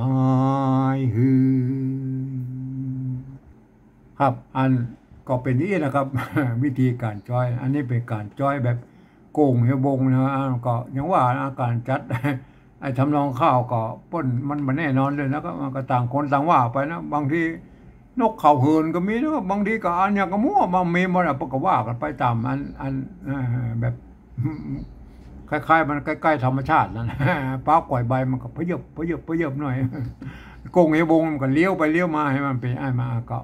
ยฮือ ครับ อันก็เป๋นอย่างอี้นะครับ วิธีก๋านจ๊อย อันนี้เป๋นก๋านจ๊อยแบบโก่งเหียวบงนะ อันก็ยังว่าอาก๋านจัด ไอ้ทำนองข้าวก็เปิ้นมันบ่แน่นอนเลยนะ ก็มันก็ต่างคนต่างว่าไปนะ บางทีนกเขาเหินก็มีนะ บางทีก็อันอย่างก็มั่วมามีหมดอะ เปิ้นก็ว่ากั๋นไปต๋ามอัน อัน เอ่อ แบบ คล้ายๆ มันใก้ๆ ธรรมชาตินั่น ป๊าบก่อยใบมันก็พะเยิบ พะเยิบ พะเยิบหน่อย โก่งเหียวบงมันก็เลี้ยวไปเลี้ยวมา หื้อมันเป๋นอันมาก็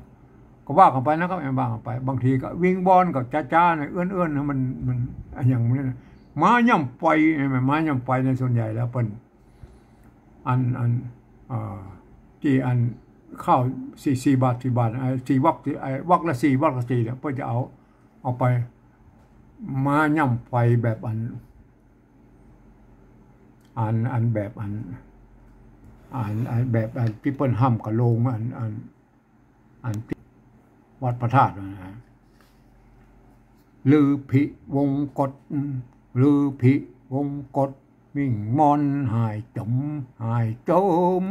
ก็ว่ากั๋นไปนะครับ ว่ากั๋นไป บางทีก็วิงวอนก็จ๊าๆ หน่อย เอื้อนๆ หื้อมัน มัน อันอย่างนี้นะ ม้าย่ำไฟ เห็นไหม ม้าย่ำไฟในส่วนใหญ่แล้วเปิ้น อัน อัน อ่า ตี้อันข้าวสี่ สี่บาท สี่บาท ไอ้สี่วรรค สี่ ไอ้วรรคละสี่ วรรคละสี่เนี่ย เปิ้นจะเอา เอาไป ม้าย่ำไฟแบบอัน อัน อันแบบอัน อัน อันแบบอันตี้เปิ้นฮ่ำกะโลง อัน อัน อันตี้วัดพระธาตุนะ ฤๅพิวงศ์กฤต ฤๅพิวงศ์กฤต มิ่งมอนหายจม หายจม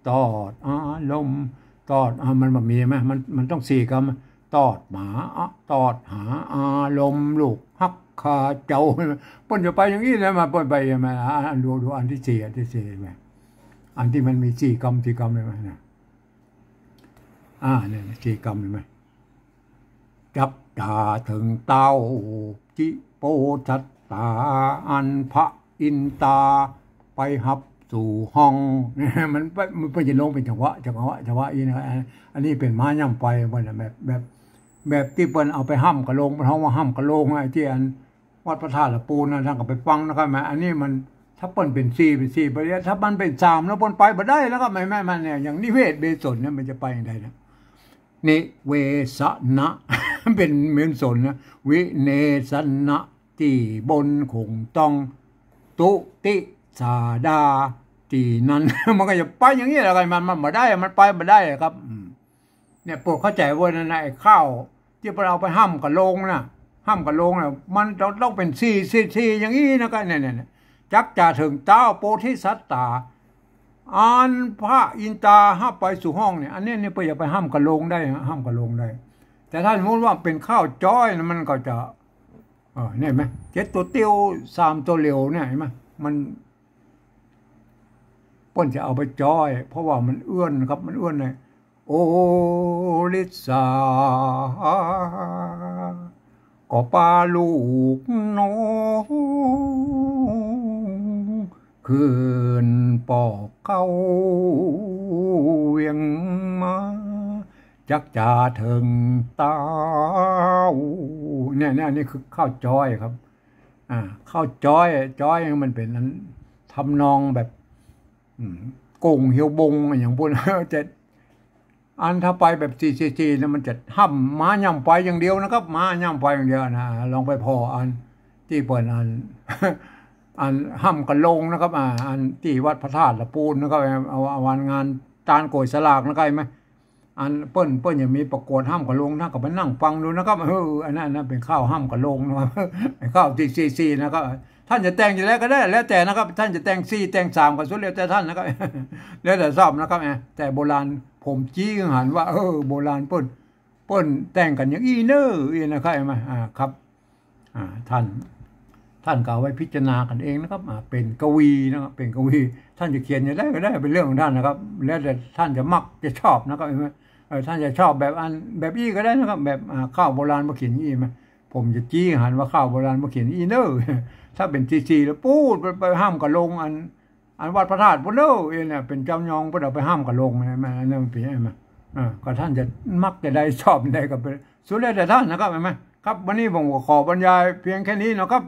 ตอดอารมณ์ ตอด อ่ะ มันบ่มีไหม มัน มันต้องสี่กำ ตอดหา อะ ตอดหาอารมณ์ลูกฮักข้าเจ้า เปิ้นจะไปอย่างอี้นะ มาเปิ้นไปมา อ่ะ ดู ดูอันตี้สี่ อันตี้สี่ไหม อันตี้มันมีสี่กำ สี่กำเลยไหมนะ อ่า เนี่ย สี่กำเห็นไหม จักจ่าเถิงเต้า จิโปชะตา อันพระอินตาไปฮับสู่ห้อง มัน มัน มันจะลงเป๋นจังหวะ จังหวะ จังหวะอี้นะ อัน อันนี้เป๋นม้าย่ำไฟ มันน่ะ แบบ แบบ แบบตี้เปิ้นเอาไปฮ่ำกะโลง เปิ้นฮ้องว่าฮ่ำกะโลง ไอ้ตี้อัน วัดพระธาตุละปูนนะ ต้านก็ไปฟังนะครับ แหม อันนี้มัน ถ้าเปิ้นเป๋นสี่ เป๋นสี่ไปแล้ว ถ้ามันเป๋นสามแล้วเปิ้นไปบ่ได้แล้วครับ แหม แหม มันเนี่ย อย่างนิเวศเบสนเนี่ย มันจะไปอย่างใดนะ นิเวสนะ เป๋นเมืองสนนะ วิเนสนะ ตี้บนคงต้อง ตุติสาดา ตี้นั้น มันก็จะไปอย่างนี้แหละครับ มัน มันบ่ได้ มันไปบ่ได้ครับ อืม เนี่ย โปรดเข้าใจ๋เว้ยนะ ไอ้ข้าวตี้เปิ้นเอาไปฮ่ำกะโลงน่ะ ฮ่ำกะโลงน่ะ มันต้อง ต้องเป๋นสี่ สี่ สี่ อย่างอี้นะ ก็เนี่ย เนี่ย เนี่ย จักจ่าเถิงเต้าโปธิสัตตา อันพระอินตาฮับไปสู่ห้องเนี่ย อันนี้เนี่ยเปิ้นจะไปฮ่ำกะโลงได้ฮะ ฮ่ำกะโลงได้ แต่ถ้าสมมุติว่าเป๋นข้าวจ๊อยนะ มันก็จะ เออ เนี่ยเห็นไหม เจ็ดตั๋วเตี้ยว สามตั๋วเหลียวเนี่ย เห็นไหม มัน เปิ้นจะเอาไปจ๊อย เพราะว่ามันเอื้อนครับ มันเอื้อนเลย โอริสา ก็ปาลูกน้อง ขึ้นปอกเข้าเวียงมา จักจ่าเถิงเต้า เนี่ย เนี่ย อันนี้คือข้าวจ๊อยครับ อ่า ข้าวจ๊อย จ๊อยมันเป๋นอัน ทำนองแบบ อืม โก่งเหียวบงอะ อย่างพวกนั้น จะ อันถ้าไปแบบสี่สี่สี่นะ มันจะฮ่ำม้าย่ำควายอย่างเดียวนะครับ ม้าย่ำควายอย่างเดียวนะ ลองไปผ่ออันตี้เปิ้นอัน อันฮ่ำกะโลงนะครับ อ่า อันตี้วัดพระธาตุละปูนนะครับ เอา เอาวันงานตานโกยสลากนะครับ เห็นไหม อันเปิ้น เปิ้นจะมีประกวดฮ่ำกะโลง ต้านก็ไปนั่งฟังดูนะครับ เออ อันนั้น อันนั้นเป๋นคาวฮ่ำกะโลงนะครับ เป๋นคาวสี่สี่สี่นะครับ ต้านจะแต่งจะใดก็ได้ แล้วแต่นะครับ ต้านจะแต่งสี่แต่งสามก็สุดแล้วแต่ต้านนะครับ แล้วแต่ชอบนะครับ เออ แต่โบราณผมจี้หันว่า เออ โบราณเปิ้น เปิ้นแต่งกั๋นอย่างอี้เน่อ อี้นะครับ เห็นไหม อ่า ครับ อ่า ต้าน ต้านก็เอาไว้พิจารณากั๋นเองนะครับ อ่า เป๋นกวีนะครับ เป๋นกวี ต้านจะเขียนจะใดก็ได้ เป๋นเรื่องของต้านนะครับ แล้วแต่ต้านจะมักจะชอบนะครับ เห็นไหม เออ ต้านจะชอบแบบอัน แบบอี้ก็ได้นะครับ แบบ อ่า คาวโบราณมาเขียนอี้ไหม ผมจะจี้หันว่าคาวโบราณมาเขียนอี้เน่อ ถ้าเป๋นสี่สี่สี่แล้วปู๊ดไป ไปฮ่ำกะโลงอัน อันวัดพระธาตุปู๊นเน่อ เอ้ยเนี่ย เป๋นเจ้ายองเปิ้นเอาไปฮ่ำกะโลงนะ มัน อันนั้นมันเป๋นไงมา เออ ก็ต้านจะมักจะใดชอบใดก็เป๋นสุดแล้วแต่ต้านนะครับ เห็นไหม ครับ วันนี้ผมก็ขอบรรยายเพียงแค่นี้นะครับ